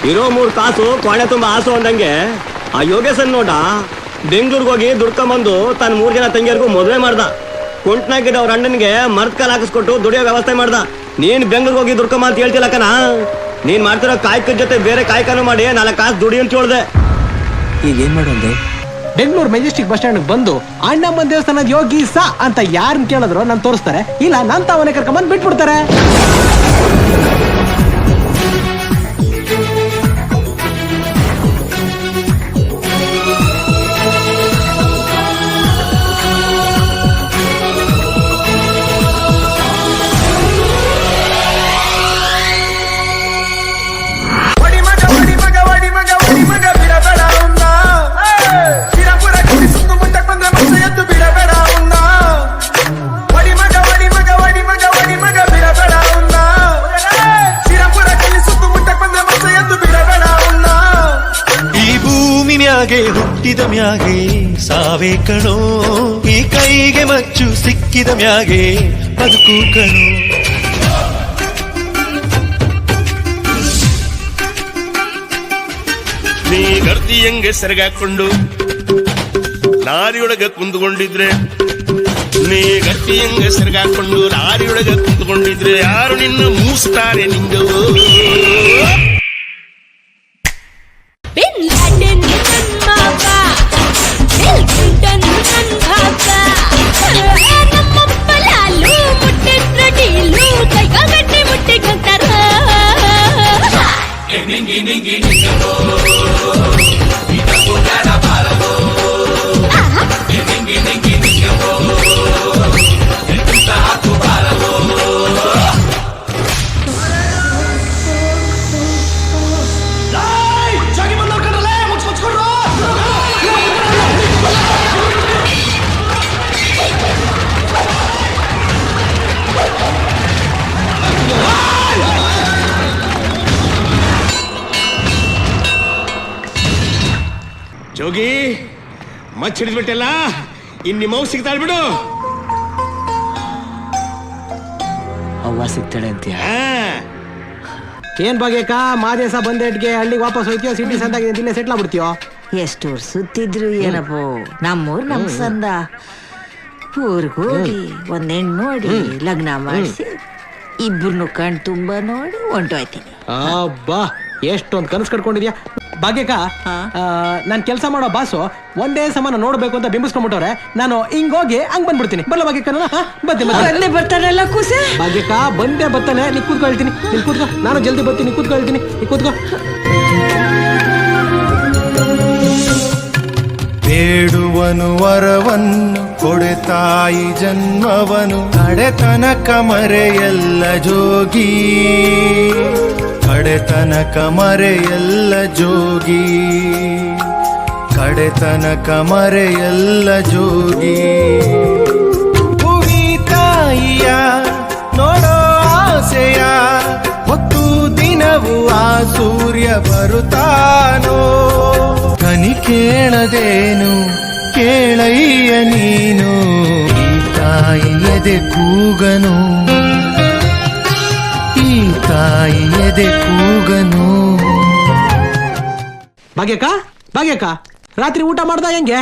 ಇರೋ 3 ಕಾಸು ಕೋಣೆ ತುಂಬ ಆಸು ಅಂದಂಗೆ ಆ ಯೋಗೇಶನ್ ನೋಡ ಬೆಂಗ್ಳೂರ್ಗೆ ಹೋಗಿ ದುಡ್ಕೊಂಬಂದು ತನ್ನ 3 ಜನ ತಂಗಿಯರ್ಗೂ ಮದುವೆ ಮಾಡ್ದ. ಕುಂಟ್ನಾಗಿದ್ದ ಅವ್ರ ಅಣ್ಣನಿಗೆ ಮರ್ತ್ಕಾಲ್ ಹಾಕಿಸ್ಕೊಟ್ಟು ದುಡಿಯೋ ವ್ಯವಸ್ಥೆ ಮಾಡ್ದ. ನೀನ್ ಬೆಂಗ್ಳೂರ್ಗೆ ಹೋಗಿ ದುಡ್ಕೊಂಬ ಅಂತ ಹೇಳ್ತಿಲ್ಲ ಕಣ. ನೀನ್ ಮಾಡ್ತಿರೋ ಕಾಯಕದ ಜೊತೆ ಬೇರೆ ಕಾಯಕನೂ ಮಾಡಿ 4 ಕಾಸು ದುಡಿ ಅಂತ ಹೇಳ್ದೆ. ಈಗ ಏನ್ ಮಾಡೋದು? ಬೆಂಗಳೂರು ಮೆಜೆಸ್ಟಿಕ್ ಬಸ್ ಸ್ಟ್ಯಾಂಡ್ ಬಂದು ಅಣ್ಣಮ್ಮನ ದೇವಸ್ಥಾನದ ಯೋಗಿ ಸಾ ಅಂತ ಯಾರನ್ನ ಕೇಳಿದ್ರು ನಾನು ತೋರಿಸ್ತಾರೆ, ಇಲ್ಲ ನನ್ ತಾವನೇ ಕರ್ಕೊಂಬಂದು ಬಿಟ್ಬಿಡ್ತಾರೆ. ಹುಟ್ಟಿದ ಮ್ಯಾಗೆ ಸಾವೇ ಕಣೋ, ಈ ಕೈಗೆ ಮಚ್ಚು ಸಿಕ್ಕಿದ ಮ್ಯಾಗೆ ಬದುಕು ಕಣೋ. ನೀ ಗರ್ದಿಯಂಗೆ ಸೆರಗಾಕೊಂಡು ಲಾರಿಯೊಳಗೆ ಕುಂದುಕೊಂಡಿದ್ರೆ, ನೀ ಗರ್ದಿಯಂಗೆ ಸೆರಗಾಕೊಂಡು ಲಾರಿಯೊಳಗೆ ಕುಂದುಕೊಂಡಿದ್ರೆ ಯಾರು ನಿನ್ನ ಮೂಸ್ತಾರೆ ನಿಂಗೋ. ಬಿನ್ ಲಾಡೆನ್ ನನ್ನ ಮಾವ, ಬಿಲ್ ಕ್ಲಿಂಟನ್ ನನ್ನ ಭಾವ, ನಮ್ಮಪ್ಪ ಲಾಲು ಮುಟ್ಟಿದ್ರ ಡೀಲು, ಕೈಗಾಗಟ್ಟೆ ಮುಟ್ಟಿಗಂತಾರ. ಜೋಗಿ ಮಚ್ಚ ಹಿಡಿದ್ಬಿಟ್ಟೆಲ್ಲ, ಇನ್ ನಿಮ್ಮ ಅವ್ವ ಸಿಗ್ತಾಳ್ ಬಿಡು. ಅವ್ವ ಸಿಗ್ತಾಳೆ ಅಂತೀಯ? ಏನ್ ಭಾಗ್ಯಕ್ಕ, ಮಾದೇಶ ಬಂದೇಟ್ಗೆ ಹಳ್ಳಿಗೆ ವಾಪಸ್ ಹೋಯ್ತೀಯೋ, ಸಿಟಿ ಸಂದಾಗಿದೆ ಅಂತ ಇಲ್ಲೇ ಸೆಟ್ಲ್ ಆಗ್ಬಿಡ್ತೀಯೋ? ಎಷ್ಟು ಊರ್ ಸುತ್ತಿದ್ರು ಏನಪ್ಪೋ, ನಮ್ಮೂರ್ ನಮ್ ಸಂದ. ಊರ್ಗ್ ಹೋಗಿ ಒಂದ್ ಹೆಣ್ಣು ನೋಡಿ ಲಗ್ನ ಮಾಡಿಸಿ ಇಬ್ರು ಕಣ್ ತುಂಬಾ ನೋಡಿ ಹೊಂಟೋಯ್ತೀನಿ. ಅಬ್ಬಾ, ಎಷ್ಟೊಂದ್ ಕನಸು ಕಟ್ಕೊಂಡಿದ್ಯಾ ಭಾಗ್ಯಕ್ಕ. ನಾನ್ ಕೆಲಸ ಮಾಡೋ ಬಾಸು ಒಂದೇ ಸಮಾನ ನೋಡ್ಬೇಕು ಅಂತ ಬಿಂಬಿಸ್ಕೊಂಡ್ಬಿಟ್ಟವ್ರೆ. ನಾನು ಹಿಂಗ್ ಹೋಗಿ ಹಂಗ್ ಬಂದ್ಬಿಡ್ತೀನಿ. ಬರಲ್ಲ ಭಾಗ್ಯಕ್ಕ? ನಾನು ಬಂದೇ ಬರ್ತಾನಲ್ಲ ಕೂಸೆ. ಭಾಗ್ಯಕ್ಕ ಬಂದೇ ಬರ್ತಾನೆ. ನೀ ಕೂತ್ಕೊಳ್ತೀನಿ, ನೀನ್ ಕೂತ್ಕೋ, ನಾನು ಜಲ್ದಿ ಬರ್ತೀನಿ, ಕೂತ್ಕೊಳ್ತೀನಿ, ನೀ ಕೂತ್ಕೋ. ಬೇಡುವನು ವರವನ್ನು ಕೊಡೆ ತಾಯಿ ಜನ್ಮವನು, ಕಡೆತನಕ ಮರೆಯಲ್ಲ ಜೋಗಿ, ಕಡೆತನಕ ಮರೆಯಲ್ಲ ಜೋಗಿ, ಕಡೆತನಕ ಮರೆಯಲ್ಲ ಜೋಗಿ. ಭುವಿ ತಾಯಿಯ ನೋಡೋ ಆಸೆಯ ಹೊತ್ತು ದಿನವೂ ಆ ಸೂರ್ಯ ಬರುತ್ತಾನೋ. ಕನಿ ಕೇಳದೇನು ಕೇಳಯ್ಯ ನೀನು, ಈ ತಾಯಿಯದೆ ಕೂಗನು, ಈ ತಾಯಿಯದೆ ಕೂಗನು. ಭಾಗ್ಯಕ್ಕ, ಭಾಗ್ಯಕ್ಕ, ರಾತ್ರಿ ಊಟ ಮಾಡ್ದ ಹೆಂಗೆ?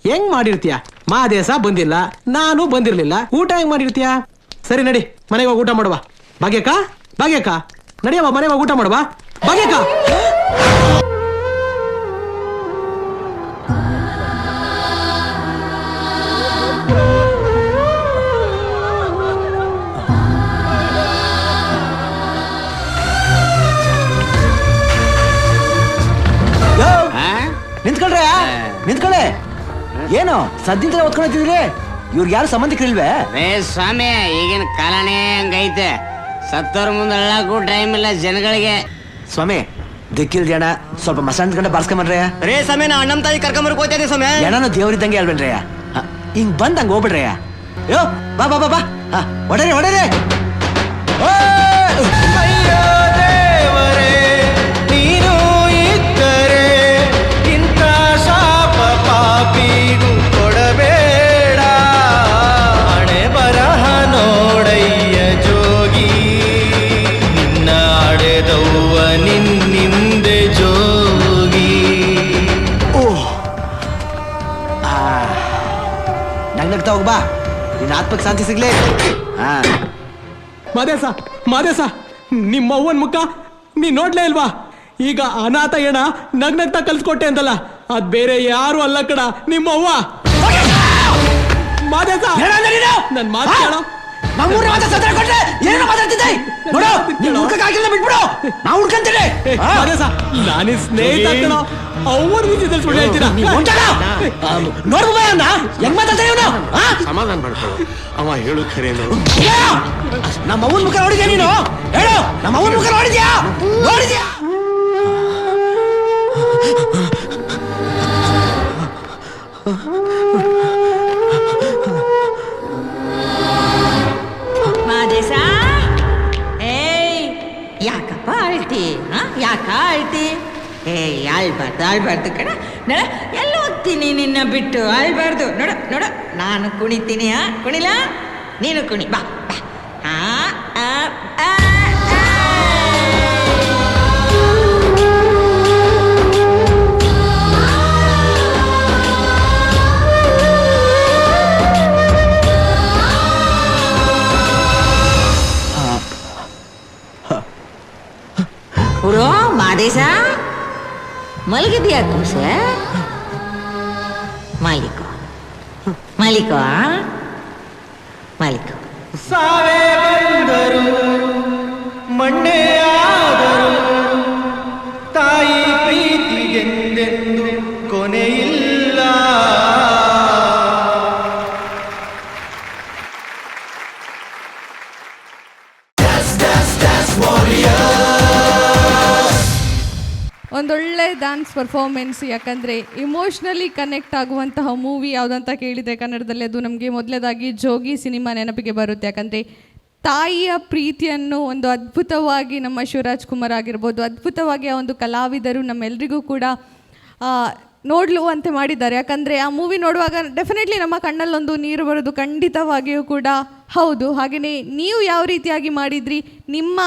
ಹೆಂಗ್ ಮಾಡಿರ್ತೀಯ? ಮಾದೇಶ ಬಂದಿಲ್ಲ, ನಾನು ಬಂದಿರ್ಲಿಲ್ಲ, ಊಟ ಹೆಂಗ್ ಮಾಡಿರ್ತೀಯ? ಸರಿ ನಡಿ, ಮನೆಗೆ ಹೋಗಿ ಊಟ ಮಾಡುವ. ಭಾಗ್ಯಕ್ಕ, ಭಾಗ್ಯಕ್ಕ, ನಡಿಯವ, ಮನೆಗೆ ಹೋಗಿ ಊಟ ಮಾಡುವ. ಭಾಗ್ಯಕ್ಕ. ನಿಂತ್ಕೊಳ್ರೆ, ನಿಂತ್ಕೊಳ್ಳೆ. ಏನು ಸದ್ಯದ ಓದ್ಕೊಂಡಿದ್ದೀರಿ? ಇವ್ರಿಗೆ ಯಾರು ಸಂಬಂಧಿಕರಿಲ್ವೇ? ರೇ ಸ್ವಾಮಿ, ಈಗಿನ ಕಾಲನೇ ಹಂಗೈತೆ. ಸತ್ತೋರ್ ಮುಂದೆ ಅಳ್ಳಕ್ಕೂ ಟೈಮ್ ಇಲ್ಲ ಜನಗಳಿಗೆ. ಸ್ವಾಮಿ, ದಿಕ್ಕಿಲ್ದಿ ಅಣ್ಣ, ಸ್ವಲ್ಪ ಮಸಾನ್ ಗಂಡ ಬಾರ್ಸ್ಕೊಂಬನ್ರಯ್ಯ. ರೇ ಸ್ವಾಮಿ, ನಾ ಅಣ್ಣನ ತಾಯಿ ಕರ್ಕೊಂಬರ್ಕ್ ಹೋಗ್ತಾ ಇದೀನಿ ಸ್ವಾಮಿ. ಎಣನು ದೇವ್ರಿದ್ದಂಗೆ ಅಲ್ವೇನ್ರಯ್ಯ? ಹಿಂಗ್ ಬಂದ್ ಹಂಗ ಹೋಗ್ಬಿಡ್ರಯ್ಯ. ಯೋ, ಬಾ ಬಾ ಬಾ ಬಾ. ಹಾ, ಹೊಡೇರಿ ಹೊಡೇರಿ. ಅಯ್ಯೋ ದೇವರೇ, ನೀನು ಇದ್ದರೆ ಇಂಥ ಶಾಪ ಪಾಪಿಗೂ ಕೊಡಬೇಡ. ಹಣೆ ಬರಹ ನೋಡಯ್ಯ ಜೋಗಿ, ನಿನ್ನ ಅಡೆದವ್ವ ನಿನ್ನಿಂದೆ ಜೋಗಿ. ಓಹ್, ನಗ್ನಗ್ತಾ ಹೋಗ್ಬಾ, ನಿನ್ನ ಆತ್ಮಕ್ಕೆ ಶಾಂತಿ ಸಿಗ್ಲಿ. ಹಾ. ಮಾದೇಶ, ಮಾದೇಶ, ನಿಮ್ಮ ಅವ್ವನ ಮುಖ ನೀ ನೋಡ್ಲೇ ಇಲ್ವಾ? ಈಗ ಅನಾಥ ಹೆಣ ನಗ್ನಗ್ತಾ ಕಲ್ಸ್ಕೊಟ್ಟೆ ಅಂತಲ್ಲ, ಅದ್ ಬೇರೆ ಯಾರು ಅಲ್ಲ ಕಣ, ನಿಮ್ಮ ಅವ್ವ. ಮಾದೇಶ, ನನ್ ಮಾತು ಕೇಳೋ. ನಮ್ಮೂರ ಮಾತ್ರ ಸತ್ರ ಕೊಟ್ರೆ ಏನೋ ಮಾತಾಡ್ತಿದ್ದೆ ನೋಡು, ನೀನ್ ಹುಡ್ಕಕ್ಕಾಗಿಲ್ಲ ಬಿಟ್ಬಿಡು, ನಾ ಹುಡ್ಕಂತೀನಿ. ಮಾದೇಶ, ನಾನೇ ಸ್ನೇಹಿತ ಕಣೋ, ಅವ್ವನ ವಿಷಯದಲ್ಲಿ ಸುಳ್ಳು ಹೇಳ್ತೀರಾ? ನೋಡು ಅವ್ನ ಹೆಂಗ್ ಮಾತಾಡ್ತಾನೆ ಇವನು. ಸಮಾಧಾನ ಮಾಡ್ಕೊಳ್ಳು, ಅವ ಹೇಳು ಖರೇನು. ನಮ್ಮ ಅವ್ವನ ಮುಖ ನೋಡಿದ್ಯಾ ನೀನು? ಹೇಳು, ನಮ್ಮ ಅವ್ವನ ಮುಖ ನೋಡಿದ್ಯಾ? ನೋಡಿದ್ಯಾ? ಮಾದೇಶ, ಏಯ್, ಯಾಕಪ್ಪ ಅಳ್ತಿ? ಯಾಕ ಅಳ್ತಿ? ಏಯ್, ಅಳ್ಬಾರ್ದು ಅಳ್ಬಾರ್ದು ಕಣ. ನೋಡ, ಎಲ್ಲ ಹೋಗ್ತೀನಿ ನಿನ್ನ ಬಿಟ್ಟು, ಅಳ್ಬಾರ್ದು. ನೋಡ ನೋಡ, ನಾನು ಕುಣಿತೀನಿ. ಹಾ, ಕುಣಿಲ? ನೀನು ಕುಣಿ, ಬಾ ಬಾ. ಹಾ, ಆ, ಆ, ಆ. ಗುರು ಮಾದೇಶ, ಮಲಗಿದ್ಯಾ ಕೂಸೆ? ಮಾಲಿಕೋ ಮಾಲಿಕೋ ಮಾಲಿಕೋ. ಸಾವೇ ಬಂದರು ಮಣ್ಣೇ ಆದರು ತಾಯಿ ಪ್ರೀತಿಗೆಂದೆಂದು ಕೊನೆಯಿಲ್ಲ. ಒಂದೊಳ್ಳೆ ಡ್ಯಾನ್ಸ್ ಪರ್ಫಾರ್ಮೆನ್ಸ್. ಯಾಕಂದರೆ ಇಮೋಷ್ನಲಿ ಕನೆಕ್ಟ್ ಆಗುವಂತಹ ಮೂವಿ ಯಾವುದಂತ ಕೇಳಿದರೆ ಕನ್ನಡದಲ್ಲಿ ಅದು ನಮಗೆ ಮೊದಲದಾಗಿ ಜೋಗಿ ಸಿನಿಮಾ ನೆನಪಿಗೆ ಬರುತ್ತೆ. ಯಾಕಂದರೆ ತಾಯಿಯ ಪ್ರೀತಿಯನ್ನು ಒಂದು ಅದ್ಭುತವಾಗಿ ನಮ್ಮ ಶಿವರಾಜ್ ಕುಮಾರ್ ಆಗಿರ್ಬೋದು, ಅದ್ಭುತವಾಗಿ ಆ ಒಂದು ಕಲಾವಿದರು ನಮ್ಮೆಲ್ಲರಿಗೂ ಕೂಡ ನೋಡಲುವಂತೆ ಮಾಡಿದ್ದಾರೆ. ಯಾಕಂದರೆ ಆ ಮೂವಿ ನೋಡುವಾಗ ಡೆಫಿನೆಟ್ಲಿ ನಮ್ಮ ಕಣ್ಣಲ್ಲೊಂದು ನೀರು ಬರೋದು ಖಂಡಿತವಾಗಿಯೂ ಕೂಡ ಹೌದು. ಹಾಗೆಯೇ ನೀವು ಯಾವ ರೀತಿಯಾಗಿ ಮಾಡಿದ್ರಿ, ನಿಮ್ಮ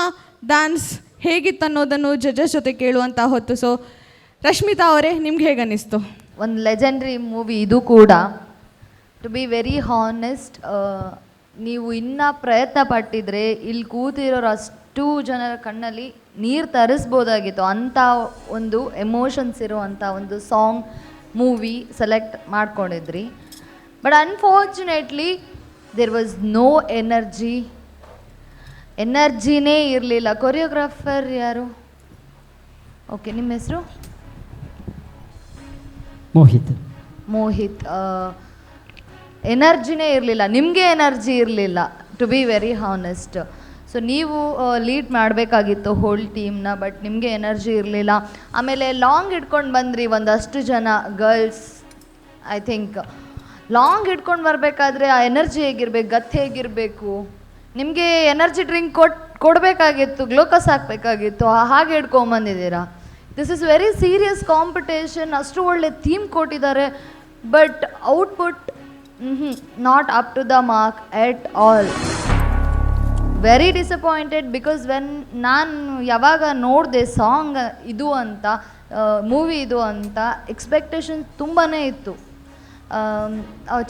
ಡ್ಯಾನ್ಸ್ ಹೇಗಿತ್ತು ಅನ್ನೋದನ್ನು ಜಡ್ಜಸ್ ಜೊತೆ ಕೇಳುವಂಥ ಹೊತ್ತು. ಸೊ ರಶ್ಮಿತಾ ಅವರೇ, ನಿಮ್ಗೆ ಹೇಗನ್ನಿಸ್ತು? ಒಂದು ಲೆಜೆಂಡ್ರಿ ಮೂವಿ ಇದು ಕೂಡ. To be very honest, ನೀವು ಇನ್ನೂ ಪ್ರಯತ್ನ ಪಟ್ಟಿದ್ರೆ ಇಲ್ಲಿ ಕೂತಿರೋರು ಅಷ್ಟು ಜನರ ಕಣ್ಣಲ್ಲಿ ನೀರು ತರಿಸ್ಬೋದಾಗಿತ್ತು. ಅಂಥ ಒಂದು ಎಮೋಷನ್ಸ್ ಇರುವಂಥ ಒಂದು song movie select ಮಾಡ್ಕೊಂಡಿದ್ರಿ. But unfortunately there was no energy, ಎನರ್ಜಿನೇ ಇರಲಿಲ್ಲ. ಕೊರಿಯೋಗ್ರಾಫರ್ ಯಾರು? ಓಕೆ, ನಿಮ್ಮ ಹೆಸರು? ಮೋಹಿತ್. ಮೋಹಿತ್, ಎನರ್ಜಿನೇ ಇರಲಿಲ್ಲ, ನಿಮಗೆ ಎನರ್ಜಿ ಇರಲಿಲ್ಲ to be very honest. So ನೀವು ಲೀಡ್ ಮಾಡಬೇಕಾಗಿತ್ತು ಹೋಲ್ ಟೀಮ್ನ, ಬಟ್ ನಿಮಗೆ ಎನರ್ಜಿ ಇರಲಿಲ್ಲ. ಆಮೇಲೆ ಲಾಂಗ್ ಹಿಡ್ಕೊಂಡು ಬಂದ್ರಿ ಒಂದಷ್ಟು ಜನ girls. I think long ಹಿಡ್ಕೊಂಡು ಬರಬೇಕಾದ್ರೆ ಆ ಎನರ್ಜಿ ಹೇಗಿರಬೇಕು, ಗತ್ತು ಹೇಗಿರಬೇಕು, ನಿಮಗೆ ಎನರ್ಜಿ ಡ್ರಿಂಕ್ ಕೊಡಬೇಕಾಗಿತ್ತು, ಗ್ಲೂಕೋಸ್ ಹಾಕಬೇಕಾಗಿತ್ತು, ಹಾಗೆ ಹಿಡ್ಕೊಂಬಂದಿದ್ದೀರಾ. This is very serious competition. ಅಷ್ಟು ಒಳ್ಳೆ ಥೀಮ್ ಕೊಟ್ಟಿದ್ದಾರೆ, but output not up to the mark at all. Very disappointed because when ನಾನು ಯಾವಾಗ ನೋಡಿದೆ ಸಾಂಗ್ ಇದು ಅಂತ, ಮೂವಿ ಇದು ಅಂತ, ಎಕ್ಸ್ಪೆಕ್ಟೇಷನ್ ತುಂಬಾ ಇತ್ತು.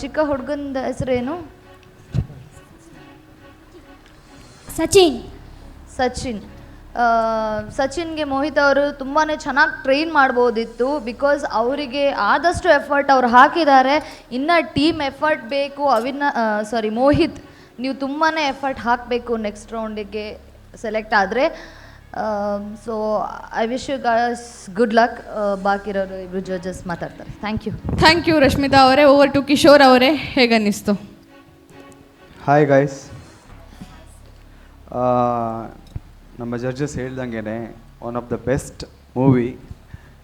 ಚಿಕ್ಕ ಹುಡುಗನ ಹೆಸರೇನು? ಸಚಿನ್. ಸಚಿನ್. ಸಚಿನ್ಗೆ ಮೋಹಿತ್ ಅವರು ತುಂಬಾ ಚೆನ್ನಾಗಿ ಟ್ರೈನ್ ಮಾಡ್ಬೋದಿತ್ತು, because ಅವರಿಗೆ ಆದಷ್ಟು ಎಫರ್ಟ್ ಅವ್ರು ಹಾಕಿದ್ದಾರೆ. ಇನ್ನು ಟೀಮ್ ಎಫರ್ಟ್ ಬೇಕು. ಸಾರಿ ಮೋಹಿತ್, ನೀವು ತುಂಬಾ ಎಫರ್ಟ್ ಹಾಕಬೇಕು ನೆಕ್ಸ್ಟ್ ರೌಂಡಿಗೆ ಸೆಲೆಕ್ಟ್ ಆದರೆ. So I wish you guys good luck. ಬಾಕಿರೋರು ಇಬ್ಬರು ಜಡ್ಜಸ್ ಮಾತಾಡ್ತಾರೆ. Thank you. Thank you Rashmita ಅವರೇ. ಓವರ್ ಟು ಕಿಶೋರ್ ಅವರೇ, ಹೇಗನ್ನಿಸ್ತು? ಹಾಯ್ ಗೈಸ್, ನಮ್ಮ ಜಡ್ಜಸ್ ಹೇಳ್ದಂಗೆ one of the best movie,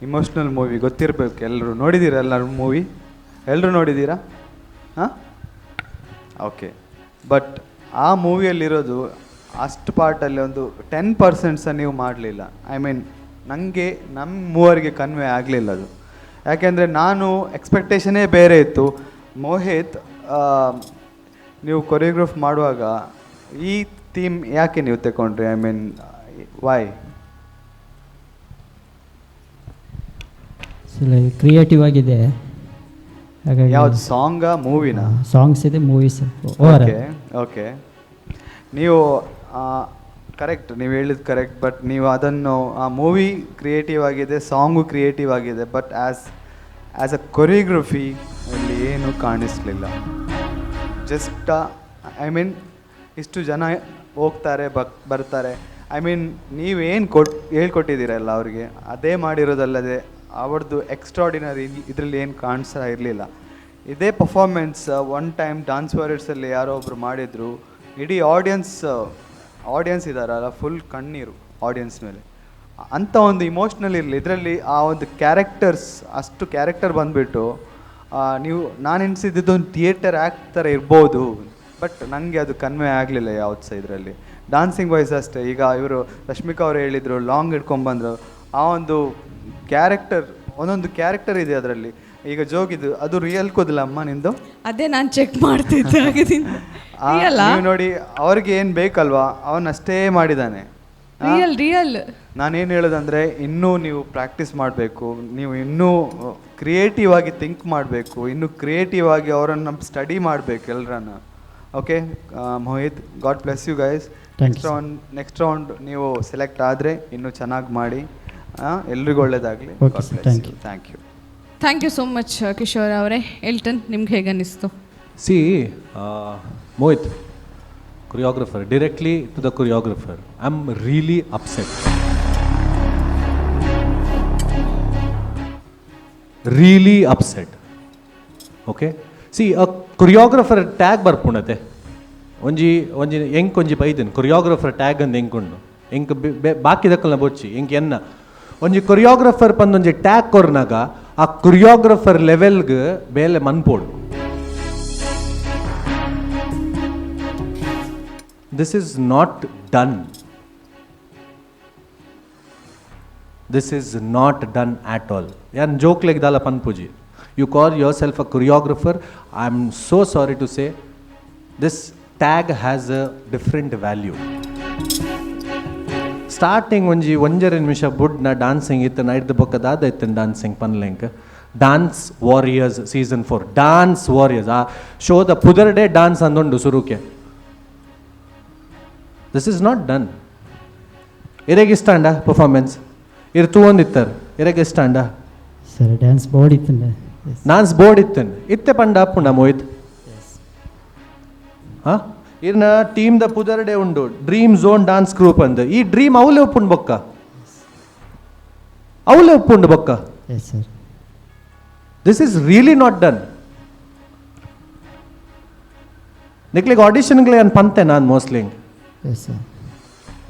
emotional movie. ಗೊತ್ತಿರಬೇಕು, ಎಲ್ಲರೂ ನೋಡಿದ್ದೀರಾ? ಎಲ್ಲರೂ ಮೂವಿ ಎಲ್ಲರೂ ನೋಡಿದ್ದೀರಾ? ಹಾಂ, ಓಕೆ. ಬಟ್ ಆ ಮೂವಿಯಲ್ಲಿರೋದು ಅಷ್ಟು ಪಾರ್ಟಲ್ಲಿ ಒಂದು 10% ಸಹ ನೀವು ಮಾಡಲಿಲ್ಲ. I mean ನನಗೆ ನಮ್ಮ ಮೂವರಿಗೆ ಕನ್ವೆ ಆಗಲಿಲ್ಲ ಅದು. ಯಾಕೆಂದರೆ ನಾನು ಎಕ್ಸ್ಪೆಕ್ಟೇಷನೇ ಬೇರೆ ಇತ್ತು. ಮೋಹಿತ್, ನೀವು ಕೊರಿಯೋಗ್ರಾಫ್ ಮಾಡುವಾಗ ಈ ಥೀಮ್ ಯಾಕೆ ನೀವು ತಗೊಂಡ್ರಿ? I mean Y? Creative ಆಗಿದೆ. ಹಾಗಾಗಿ ಯಾವ್ದು ಸಾಂಗಾ ಮೂವಿನಾ? ಸಾಂಗ್ಸ್ ಇದೆ, movies over. Okay okay, ನೀವು ಕರೆಕ್ಟ್, ನೀವು ಹೇಳಿದ್ದು ಕರೆಕ್ಟ್. ಬಟ್ ನೀವು ಅದನ್ನು ಆ ಮೂವಿ ಕ್ರಿಯೇಟಿವ್ ಆಗಿದೆ, ಸಾಂಗು ಕ್ರಿಯೇಟಿವ್ ಆಗಿದೆ, but as a choreography ಅಲ್ಲಿ ಏನೂ ಕಾಣಿಸಲಿಲ್ಲ. Just I mean ಇಷ್ಟು ಜನ ಹೋಗ್ತಾರೆ ಬರ್ತಾರೆ. I mean ನೀವೇನು ಹೇಳ್ಕೊಟ್ಟಿದ್ದೀರಲ್ಲ ಅವ್ರಿಗೆ, ಅದೇ ಮಾಡಿರೋದಲ್ಲದೆ ಅವ್ರದ್ದು ಎಕ್ಸ್ಟ್ರಾಡಿನರಿ ಇದರಲ್ಲಿ ಏನು ಕಾಣಿಸ್ತಾ ಇರಲಿಲ್ಲ. ಇದೇ performance one time dance ವಾರಿಯರ್ಸಲ್ಲಿ ಯಾರೋ ಒಬ್ಬರು ಮಾಡಿದರು. ಇಡೀ ಆಡಿಯನ್ಸ್ ಇದ್ದಾರಲ್ಲ, ಫುಲ್ ಕಣ್ಣೀರು ಆಡಿಯನ್ಸ್ ಮೇಲೆ, ಅಂಥ ಒಂದು ಇಮೋಷ್ನಲ್ ಇರಲಿ. ಇದರಲ್ಲಿ ಆ ಒಂದು ಕ್ಯಾರೆಕ್ಟರ್ಸ್, ಅಷ್ಟು ಕ್ಯಾರೆಕ್ಟರ್ ಬಂದುಬಿಟ್ಟು ನೀವು ನಾನು ಎನಿಸಿದ್ದು ಒಂದು ಥಿಯೇಟರ್ ಆ್ಯಕ್ಟ್ ಥರ ಇರ್ಬೋದು, ಬಟ್ ನನಗೆ ಅದು ಕನ್ವೆ ಆಗಲಿಲ್ಲ ಯಾವ್ದು ಸಹ ಇದರಲ್ಲಿ. ಡಾನ್ಸಿಂಗ್ ವೈಸ್ ಅಷ್ಟೇ, ಈಗ ಇವರು ರಶ್ಮಿಕಾ ಅವರು ಹೇಳಿದರು, ಲಾಂಗ್ ಹಿಡ್ಕೊಂಬಂದರು. ಆ ಒಂದು ಕ್ಯಾರೆಕ್ಟರ್, ಒಂದೊಂದು ಕ್ಯಾರೆಕ್ಟರ್ ಇದೆ ಅದರಲ್ಲಿ. ಈಗ ಜೋಗಿದು ಅದು ರಿಯಲ್ ಕೂದಲ ಅಮ್ಮ ನಿಂದು? ಅದೇ ನಾನು ಚೆಕ್ ಮಾಡ್ತಿದ್ದೆ. ನೀವು ನೋಡಿ, ಅವ್ರಿಗೆ ಏನು ಬೇಕಲ್ವಾ ಅವನಷ್ಟೇ ಮಾಡಿದ್ದಾನೆ. ರಿಯಲ್ ರಿಯಲ್ ನಾನೇನು ಹೇಳೋದಂದರೆ, ಇನ್ನೂ ನೀವು ಪ್ರಾಕ್ಟೀಸ್ ಮಾಡಬೇಕು, ನೀವು ಇನ್ನೂ ಕ್ರಿಯೇಟಿವ್ ಆಗಿ ಥಿಂಕ್ ಮಾಡಬೇಕು, ಇನ್ನೂ ಕ್ರಿಯೇಟಿವ್ ಆಗಿ ಅವರನ್ನು ಸ್ಟಡಿ ಮಾಡಬೇಕು ಎಲ್ಲರನ್ನ. Okay Mohit, God bless you guys. Next round ನೀವು ಸೆಲೆಕ್ಟ್ ಆದರೆ ಇನ್ನೂ ಚೆನ್ನಾಗಿ ಮಾಡಿ, ಎಲ್ರಿಗೂ ಒಳ್ಳೇದಾಗಲಿ. Thank you. Thank you so much Kishore ಅವರೇ. ಎಲ್ಟನ್, ನಿಮ್ಗೆ ಹೇಗೆ ಅನ್ನಿಸ್ತು? See Mohit, choreographer, directly to the choreographer, I am really upset, really upset. Okay, see a choreographer tag ಬರ್ಪುಂಡತೆ ಒಂಜಿ ಒಂಜಿ ಎಂಕ್ ಒಂಜಿ ಬೈದನ್ ಕೊರಿಯೋಗ್ರಫರ್ ಟ್ಯಾಗ್ ಅಂದ್ ಎಂಕುಂಡು ಎಂಕ್ ಬಾಕಿದಕ್ಕಲ್ನ ಬೊಚ್ಚಿ ಎಂಕ್ ಎನ್ನ ಒಂಜಿ ಕೊರಿಯೋಗ್ರಫರ್ ಪಂದೊಂಜಿ ಟ್ಯಾಗ್ ಕೊರ್ನಾಗ ಆ ಕೊರಿಯೋಗ್ರಫರ್ ಲೆವೆಲ್ಗ್ ಬೇಲೆ ಮನ್ಪೋಡು. This is not done. This is not done at all. Yan joke like dala panpuji. You call yourself a choreographer. I am so sorry to say, this tag has a different value. Starting ಒಂಜಿ ಒಂಜರೆ ನಿಮಿಷ ಬುಡ್ನ dancing ಇತ್ತು, night ಬೊಕ್ಕದಾದ ಇತ್ತು dancing ಪನ್ಲೆಂಕ್. Dance warriors season 4, dance warriors ಆ ಶೋದ ಪುದರ್ಡೆ dance ಅಂದುಂಡು ಸುರುಕೆ. This is not done. ಇರೆಗೆ ಇಷ್ಟ ಅಂಡ performance ಇರ್ ತೂವೊಂದಿತ್ತಾರೆ, ಇರೆಗೆ ಇಷ್ಟ ಅಂಡ? Sir dance board ಇತ್ತು, ಡಾನ್ಸ್ ಬೋರ್ಡ್ ಇತ್ತು ಇತ್ತೆ ಪಂಡ ಅಪ್ಪುಂಡ ಮೋಹಿತ್. ಹಾಂ, ಇರ್ನ ಟೀಮ್ the ಪುದರ್ಡೆ ಉಂಡು dream zone dance group ಅಂದ್. ಈ ಡ್ರೀಮ್ ಅವಲೇ ಒಪ್ಪುಂಡು ಬೊಕ್ಕ, ಅವಲೇ ಒಪ್ಪುಂಡು ಬೊಕ್ಕ. Yes sir. This is really not done. ನಿಕ್ಲಿಗೆ ಆಡಿಷನ್ಗಳೇ ಅನ್ ಪಂತೆ ನಾನು mostly. Yes sir.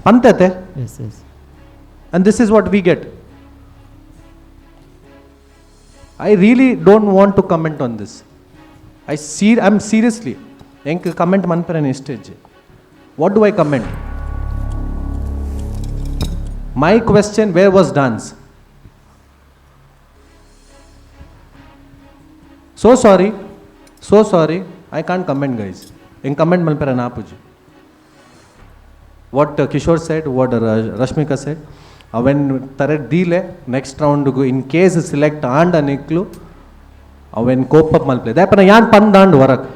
ಪಂತೆ? Yes yes. And this is what we get. I really don't want to comment on this. I am seriously ಎಂಕ್ comment ಮನ್ಪೆನೆ stage. What do I comment? My question, where was dance? So sorry, so sorry, I can't comment guys. ಎಂಕ್ comment ಮನ್ಪೆರೆ ನಾಪುಜಿ. What Kishore said, what Rashmika said, ಅವೆನ್ ತರೆ ದೀಲೆ next ರೌಂಡ್ಗು in case select ಆಂಡ ನಿಕ್ಲು ಅವೆನ್ cope up ಮಲ್ಪ್ಲೆ. ದಾಯಪನ ಯಾನ್ ಪಂದಾಂಡ್ ವರಕ್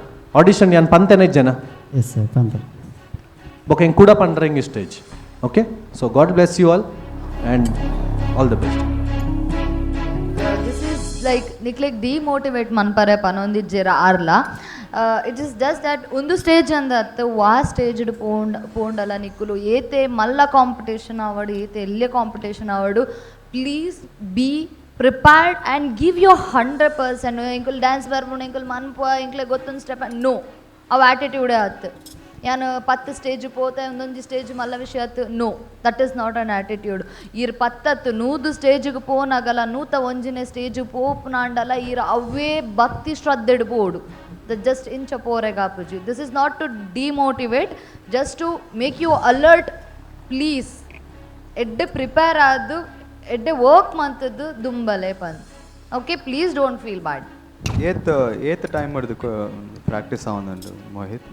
audition ಯಾನ್ ಪಂತೆನೆ ಜನ. Yes sir, bumper. ಬೊಕ ಎಂಕ್ ಕೂಡ ಪಂಡ್ರಂಗ್ stage. Okay, so God bless you all and all the best. This is like ನಿಕ್ಲೆಗ್ demotivate ಮನ್ಪರೆ ಪನೊಂದಿಜ್ಜೆರ ಆರ್ಲ. It is just that ಒಂದು ಸ್ಟೇಜ್ ಅಂದತ್ ವಾ ಸ್ಟೇಜ್ ಪೋಂಡ್ ಪೋಂಡಲ ನಿಕ್ಕುಲು ಏತೆ ಮಲ್ಲ ಕಾಂಪಿಟೇಷನ್ ಆವಡು, ಏತೆ ಎಲ್ಲೆ competition ಆವಡು, please be prepared and give your 100%. ಎಂಕುಲು dance ಬರ್ಪುಂಡು, ಎಂಕುಲು ಮನ್ಪುವ, ಎಂಕ್ಲೆ ಗೊತ್ತೊಂದು ಸ್ಟೆಪ್ ನೋ, ಅವು ಆಟಿಟ್ಯೂಡೇ ಆತು. ಯಾನ್ 10 ಸ್ಟೇಜ್ ಪೋತೆ ಒಂದೊಂಜಿ ಸ್ಟೇಜ್ ಮಲ್ಲ ವಿಷಯ ಆತು, no, that is not an attitude. ಈರ್ 10 100 ಸ್ಟೇಜಿಗೆ ಪೋನಾಗಲ್ಲ, 101ನೇ ಸ್ಟೇಜ್ ಪೋಪುನಾಂಡಲ ಈರ್ ಅವೇ ಭಕ್ತಿ ಶ್ರದ್ಧೆಡ್ ಪೋಡು. The just ಇಂಚ ಪೋರೆಗಾಪುಜಿ. This is not to demotivate, just to make you alert. Please ಎಡ್ಡೆ ಪ್ರಿಪೇರ್ ಆದು ಎಡ್ಡೆ work ಮಂತದ್ದು ದುಂಬಲೆ ಪನ್. Okay, please don't feel bad. ಏತ್ ಏತ್ ಟೈಮ್ ಹಿಡ್ದು ಪ್ರಾಕ್ಟೀಸ್ ಆವೊಂದುಂಡು ಮೋಹಿತ್?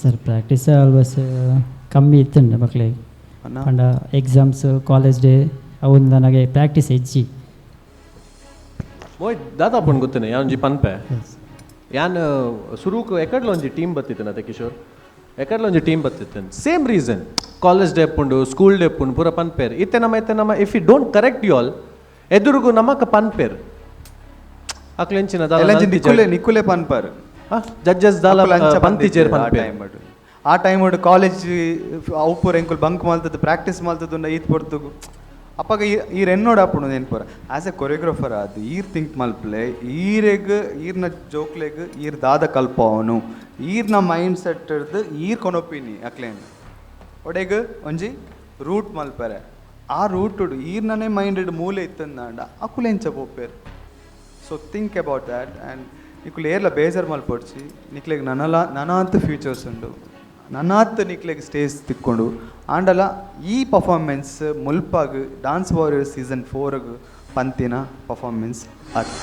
Sir, practice always ಕಮ್ಮಿ ಇತ್ತುಂಡು ಮಕ್ಳಿಗೆ. ಅಣ್ಣ? ಪಂಡ exams, college day ಅವು ನನಗೆ ಪ್ರಾಕ್ಟೀಸ್ ಹೆಚ್ಚಿ. ಮೋಹಿತ್ ದಾದಾ ಪುಣ್ ಗೊತ್ತೇನೆ ಯಾವೊಂಜಿ ಪನ್ಪೆ ಯಾನ್ ಸುರುಕು ಎಕಡ್ಲ ಒಂಜಿ ಟೀಮ್ ಬತ್ತಿತ್ತೇನೆ ಕಿಶೋರ್, ಎಕಡ್ಲ ಒಂಜಿ ಟೀಮ್ ಬತ್ತಿತ್ತೇನೆ. Same reason, college day ಪುಂಡು ಸ್ಕೂಲ್ ಡೇ ಪುಂಡು ಪೂರ ಪನ್ಪೇರ್. ಇತ್ತೆ ನಮ್ಮ if you don't correct you all ಎದುರುಗು ನಮಕ್ ಪನ್ಪೇರ್ ಅಕ್ಲೆಂಚಿನ ನಿಕ್ಕುಲೆ ನಿಕ್ಕುಲೆ ಪನ್ಪರ್ ಜಡ್ಜಸ್ ದಾಲ ಪಂತಿಜೇರ್ ಪನ್ಪೇರ್. ಆ ಟೈಮ್ ಕಾಲೇಜ್ ಅವು ಪೂರ ಎಂಕುಲು ಬಂಕ್ ಮಲ್ತದ್ದು ಪ್ರಾಕ್ಟೀಸ್ ಮಲ್ತದ್ದು ಈತ್ ಪೊರ್ತುಗು ಅಪ್ಪಗ ಈರ್ ಎನ್ನೋಡು ಆಪುಂಡು ನೆನ್ಪುರ. As A choreographer ಅದು ಈರ್ ಥಿಂಕ್ ಮಲ್ಪ್ಲೆ, ಈರೆಗ್ ಈರ್ನ ಜೋಕ್ಲೆಗ್ ಈರ್ ದಾದ ಕಲ್ಪವನು, ಈರ್ನ ಮೈಂಡ್ ಸೆಟ್ ಹಿಡ್ದು ಈರ್ ಕೊನೊಪಿನಿ ಅಕ್ಲೇನ್ ಒಡೆಗ್ ಒಂಜಿ ರೂಟ್ ಮಲ್ಪರೆ. ಆ ರೂಟುಡು ಈರ್ನನೇ ಮೈಂಡೆಡ್ ಮೂಲೆ ಇತ್ತಂದಾಂಡ ಅಕುಲೆಂಚ ಪೋಪೇರು. So think about that and ನಿಕುಲು ಏರ್ಲ ಬೇಜಾರು ಮಲ್ಪೊಡ್ಚಿ. ನಿಕ್ಲೆಗ್ ನನಲ ನನಾತ್ ಫ್ಯೂಚರ್ಸ್ ಉಂಡು, ನನಾತ್ ನಿಕ್ಲೆಗ್ ಸ್ಟೇಜ್ ತಿಕ್ಕೊಂಡು. ಆಂಡಲ ಈ ಪರ್ಫಾರ್ಮೆನ್ಸ್ ಮುಲ್ಪಾಗ್ dance warrior season 4 ಪಂತಿನ performance ಆತ್.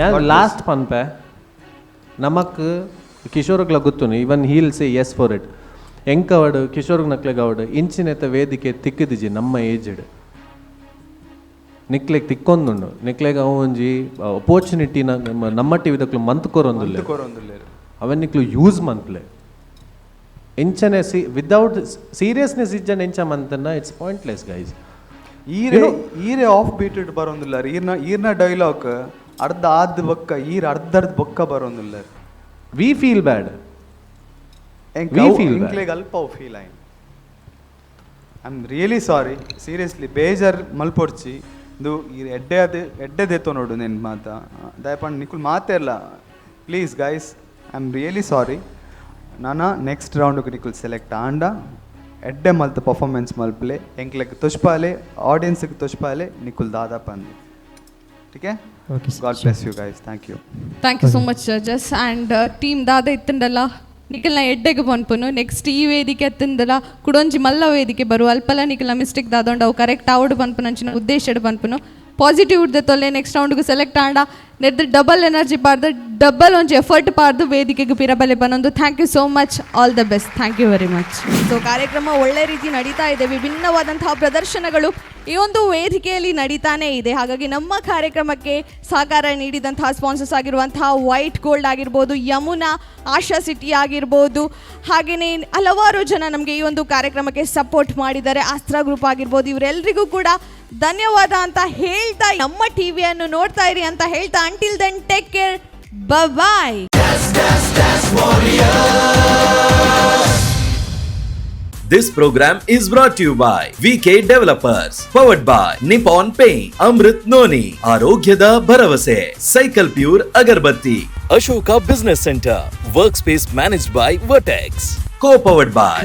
ಯಾನ್ ಲಾಸ್ಟ್ ಪನ್ಪೆ ನಮಕ್ ಕಿಶೋರ್ಗ್ಲ ಗೊತ್ತುನು, even he'll say yes for it. ಎಂಕವಡು ಕಿಶೋರ್ಗ್ ನಕ್ಲೆಗ್ ಅವಡು ಇಂಚಿನೆತ ವೇದಿಕೆ ತಿಕ್ಕಿದಿಜಿ ನಮ್ಮ ಏಜ್ಡ್ ನಿಕ್ಲೆಗ್ ತಿಕ್ಕೊಂದುಂಡು. ನಿಕ್ಲೆಗ್ ಅವು ಒಂಜಿ ಅಪೋರ್ಚುನಿಟಿ ನಮ್ಮ ಟಿ ವಿದಕ್ಲು ಮಂತ್ ಕೊರೊಂದುಲ್ಲೆ, ಅವೆನ್ ನಿಕ್ಲು ಯೂಸ್ ಮನ್ಪ್ಲೆ. ಇಂಚನೆ C without seriousness ಇಜ್ಜನ್ ಎಂಚ ಮಂತನ್ನ it's pointless guys. ಈರೆ ಈರೆ ಆಫ್ ಬೀಟೆಡ್ ಬರೋಂದಿಲ್ಲ. ಈರ್ನ ಈರ್ನ ಡೈಲಾಗ್ ಅರ್ಧ ಆದ ಬೊಕ್ಕ ಈರ್ ಅರ್ಧ ಅರ್ಧ ಬೊಕ್ಕ ಬರೋಂದಿಲ್ಲ. We feel bad, we feel bad. ಎಂಕ್ಲೆಗ್ ಅಲ್ಪ ಅವು ಫೀಲ್ ಆಯ್ತು. I am really sorry, seriously ಬೇಜಾರ್ ಮಲ್ಪೊಡ್ಚಿ. ಇದು ಈ ಎಡ್ಡೆ ಅದು ಎಡ್ಡೆ ದೇತೋ ನೋಡು ನೆನ್ ಮಾತ ದಯಪಂಡ್ ನಿಕುಲ್ ಮಾತೇ ಇಲ್ಲ. Please guys, I am really sorry. ನಾನ ನೆಕ್ಸ್ಟ್ ರೌಂಡ್ಗೆ ನಿಕುಲ್ ಸೆಲೆಕ್ಟ್ ಆಂಡ ಎಡ್ಡೆ ಮಲ್ತ ಪರ್ಫಾರ್ಮೆನ್ಸ್ ಮಲ್ಪ್ಲೆ, ಎಂಕ್ಲೆಗ್ ತುಷ್ಪಾಲೆ, ಆಡಿಯನ್ಸ್ಗೆ ತುಷ್ಪಾಲೆ, ನಿಕುಲ್ ದಾದಾ ಪಂದ್. Okay, God bless you guys. Thank you. Thank you so much judges and team. ದಾದ ಇತ್ತಂಡಲ್ಲ ನಿಕಲ್ನ ಎಡ್ಡೆಗೆ ಪನ್ಪುನು. ನೆಕ್ಸ್ಟ್ ಈ ವೇದಿಕೆ ಅತ್ತಂದಲ ಕುಡೊಂಜಿ ಮಲ್ಲ ವೇದಿಕೆ ಬರುವ ಅಲ್ಪಲ ನಿಕಲ್ನ ಮಿಸ್ಟೇಕ್ ದಾದೊಂಡು ಅವು ಕರೆಕ್ಟ್ ಆವಡು ಪನ್ಪುನಂಚಿನ ಉದ್ದೇಶಡ್ ಪನ್ಪುನು. ಪಾಸಿಟಿವ್ ತೊಲೆ ನೆಕ್ಸ್ಟ್ ರೌಂಡ್ಗೆ ಸೆಲೆಕ್ಟ್ ಆಂಡ ನೆರ್ದು ಡಬಲ್ ಎನರ್ಜಿ ಪಾರ್ದು ಡಬಲ್ ಒಂಜಿ ಎಫರ್ಟ್ ಪಾರ್ದು ವೇದಿಕೆಗೆ ಪಿರಬಲೆ ಪನೊಂದು. Thank you so much, all the best, thank you very much. So ಕಾರ್ಯಕ್ರಮ ಒಳ್ಳೆ ರೀತಿ ನಡೀತಾ ಇದೆ, ವಿಭಿನ್ನವಾದಂತಹ ಪ್ರದರ್ಶನಗಳು ಈ ಒಂದು ವೇದಿಕೆಯಲ್ಲಿ ನಡೀತಾನೇ ಇದೆ. ಹಾಗಾಗಿ ನಮ್ಮ ಕಾರ್ಯಕ್ರಮಕ್ಕೆ ಸಹಕಾರ ನೀಡಿದಂತಹ ಸ್ಪಾನ್ಸರ್ಸ್ ಆಗಿರುವಂತಹ ವೈಟ್ ಗೋಲ್ಡ್ ಆಗಿರ್ಬೋದು, ಯಮುನಾ, ಆಶಾ ಸಿಟಿ ಆಗಿರ್ಬೋದು, ಹಾಗೆಯೇ ಹಲವಾರು ಜನ ನಮಗೆ ಈ ಒಂದು ಕಾರ್ಯಕ್ರಮಕ್ಕೆ ಸಪೋರ್ಟ್ ಮಾಡಿದ್ದಾರೆ, ಆಸ್ತ್ರಾ ಗ್ರೂಪ್ ಆಗಿರ್ಬೋದು, ಇವರೆಲ್ಲರಿಗೂ ಕೂಡ ಧನ್ಯವಾದ ಅಂತ ಹೇಳ್ತಾ ನಮ್ಮ ಟಿವಿಯನ್ನು ನೋಡ್ತಾ ಇರಿ ಅಂತ ಹೇಳ್ತಾ until then take care, bye. This program is brought to you by VK Developers, powered by Nippon Paint, Amrit Noni, Arogyada Bharavase, Cycle Pure Agarbatti, Ashoka Business Center, Workspace managed by Vertex, co-powered by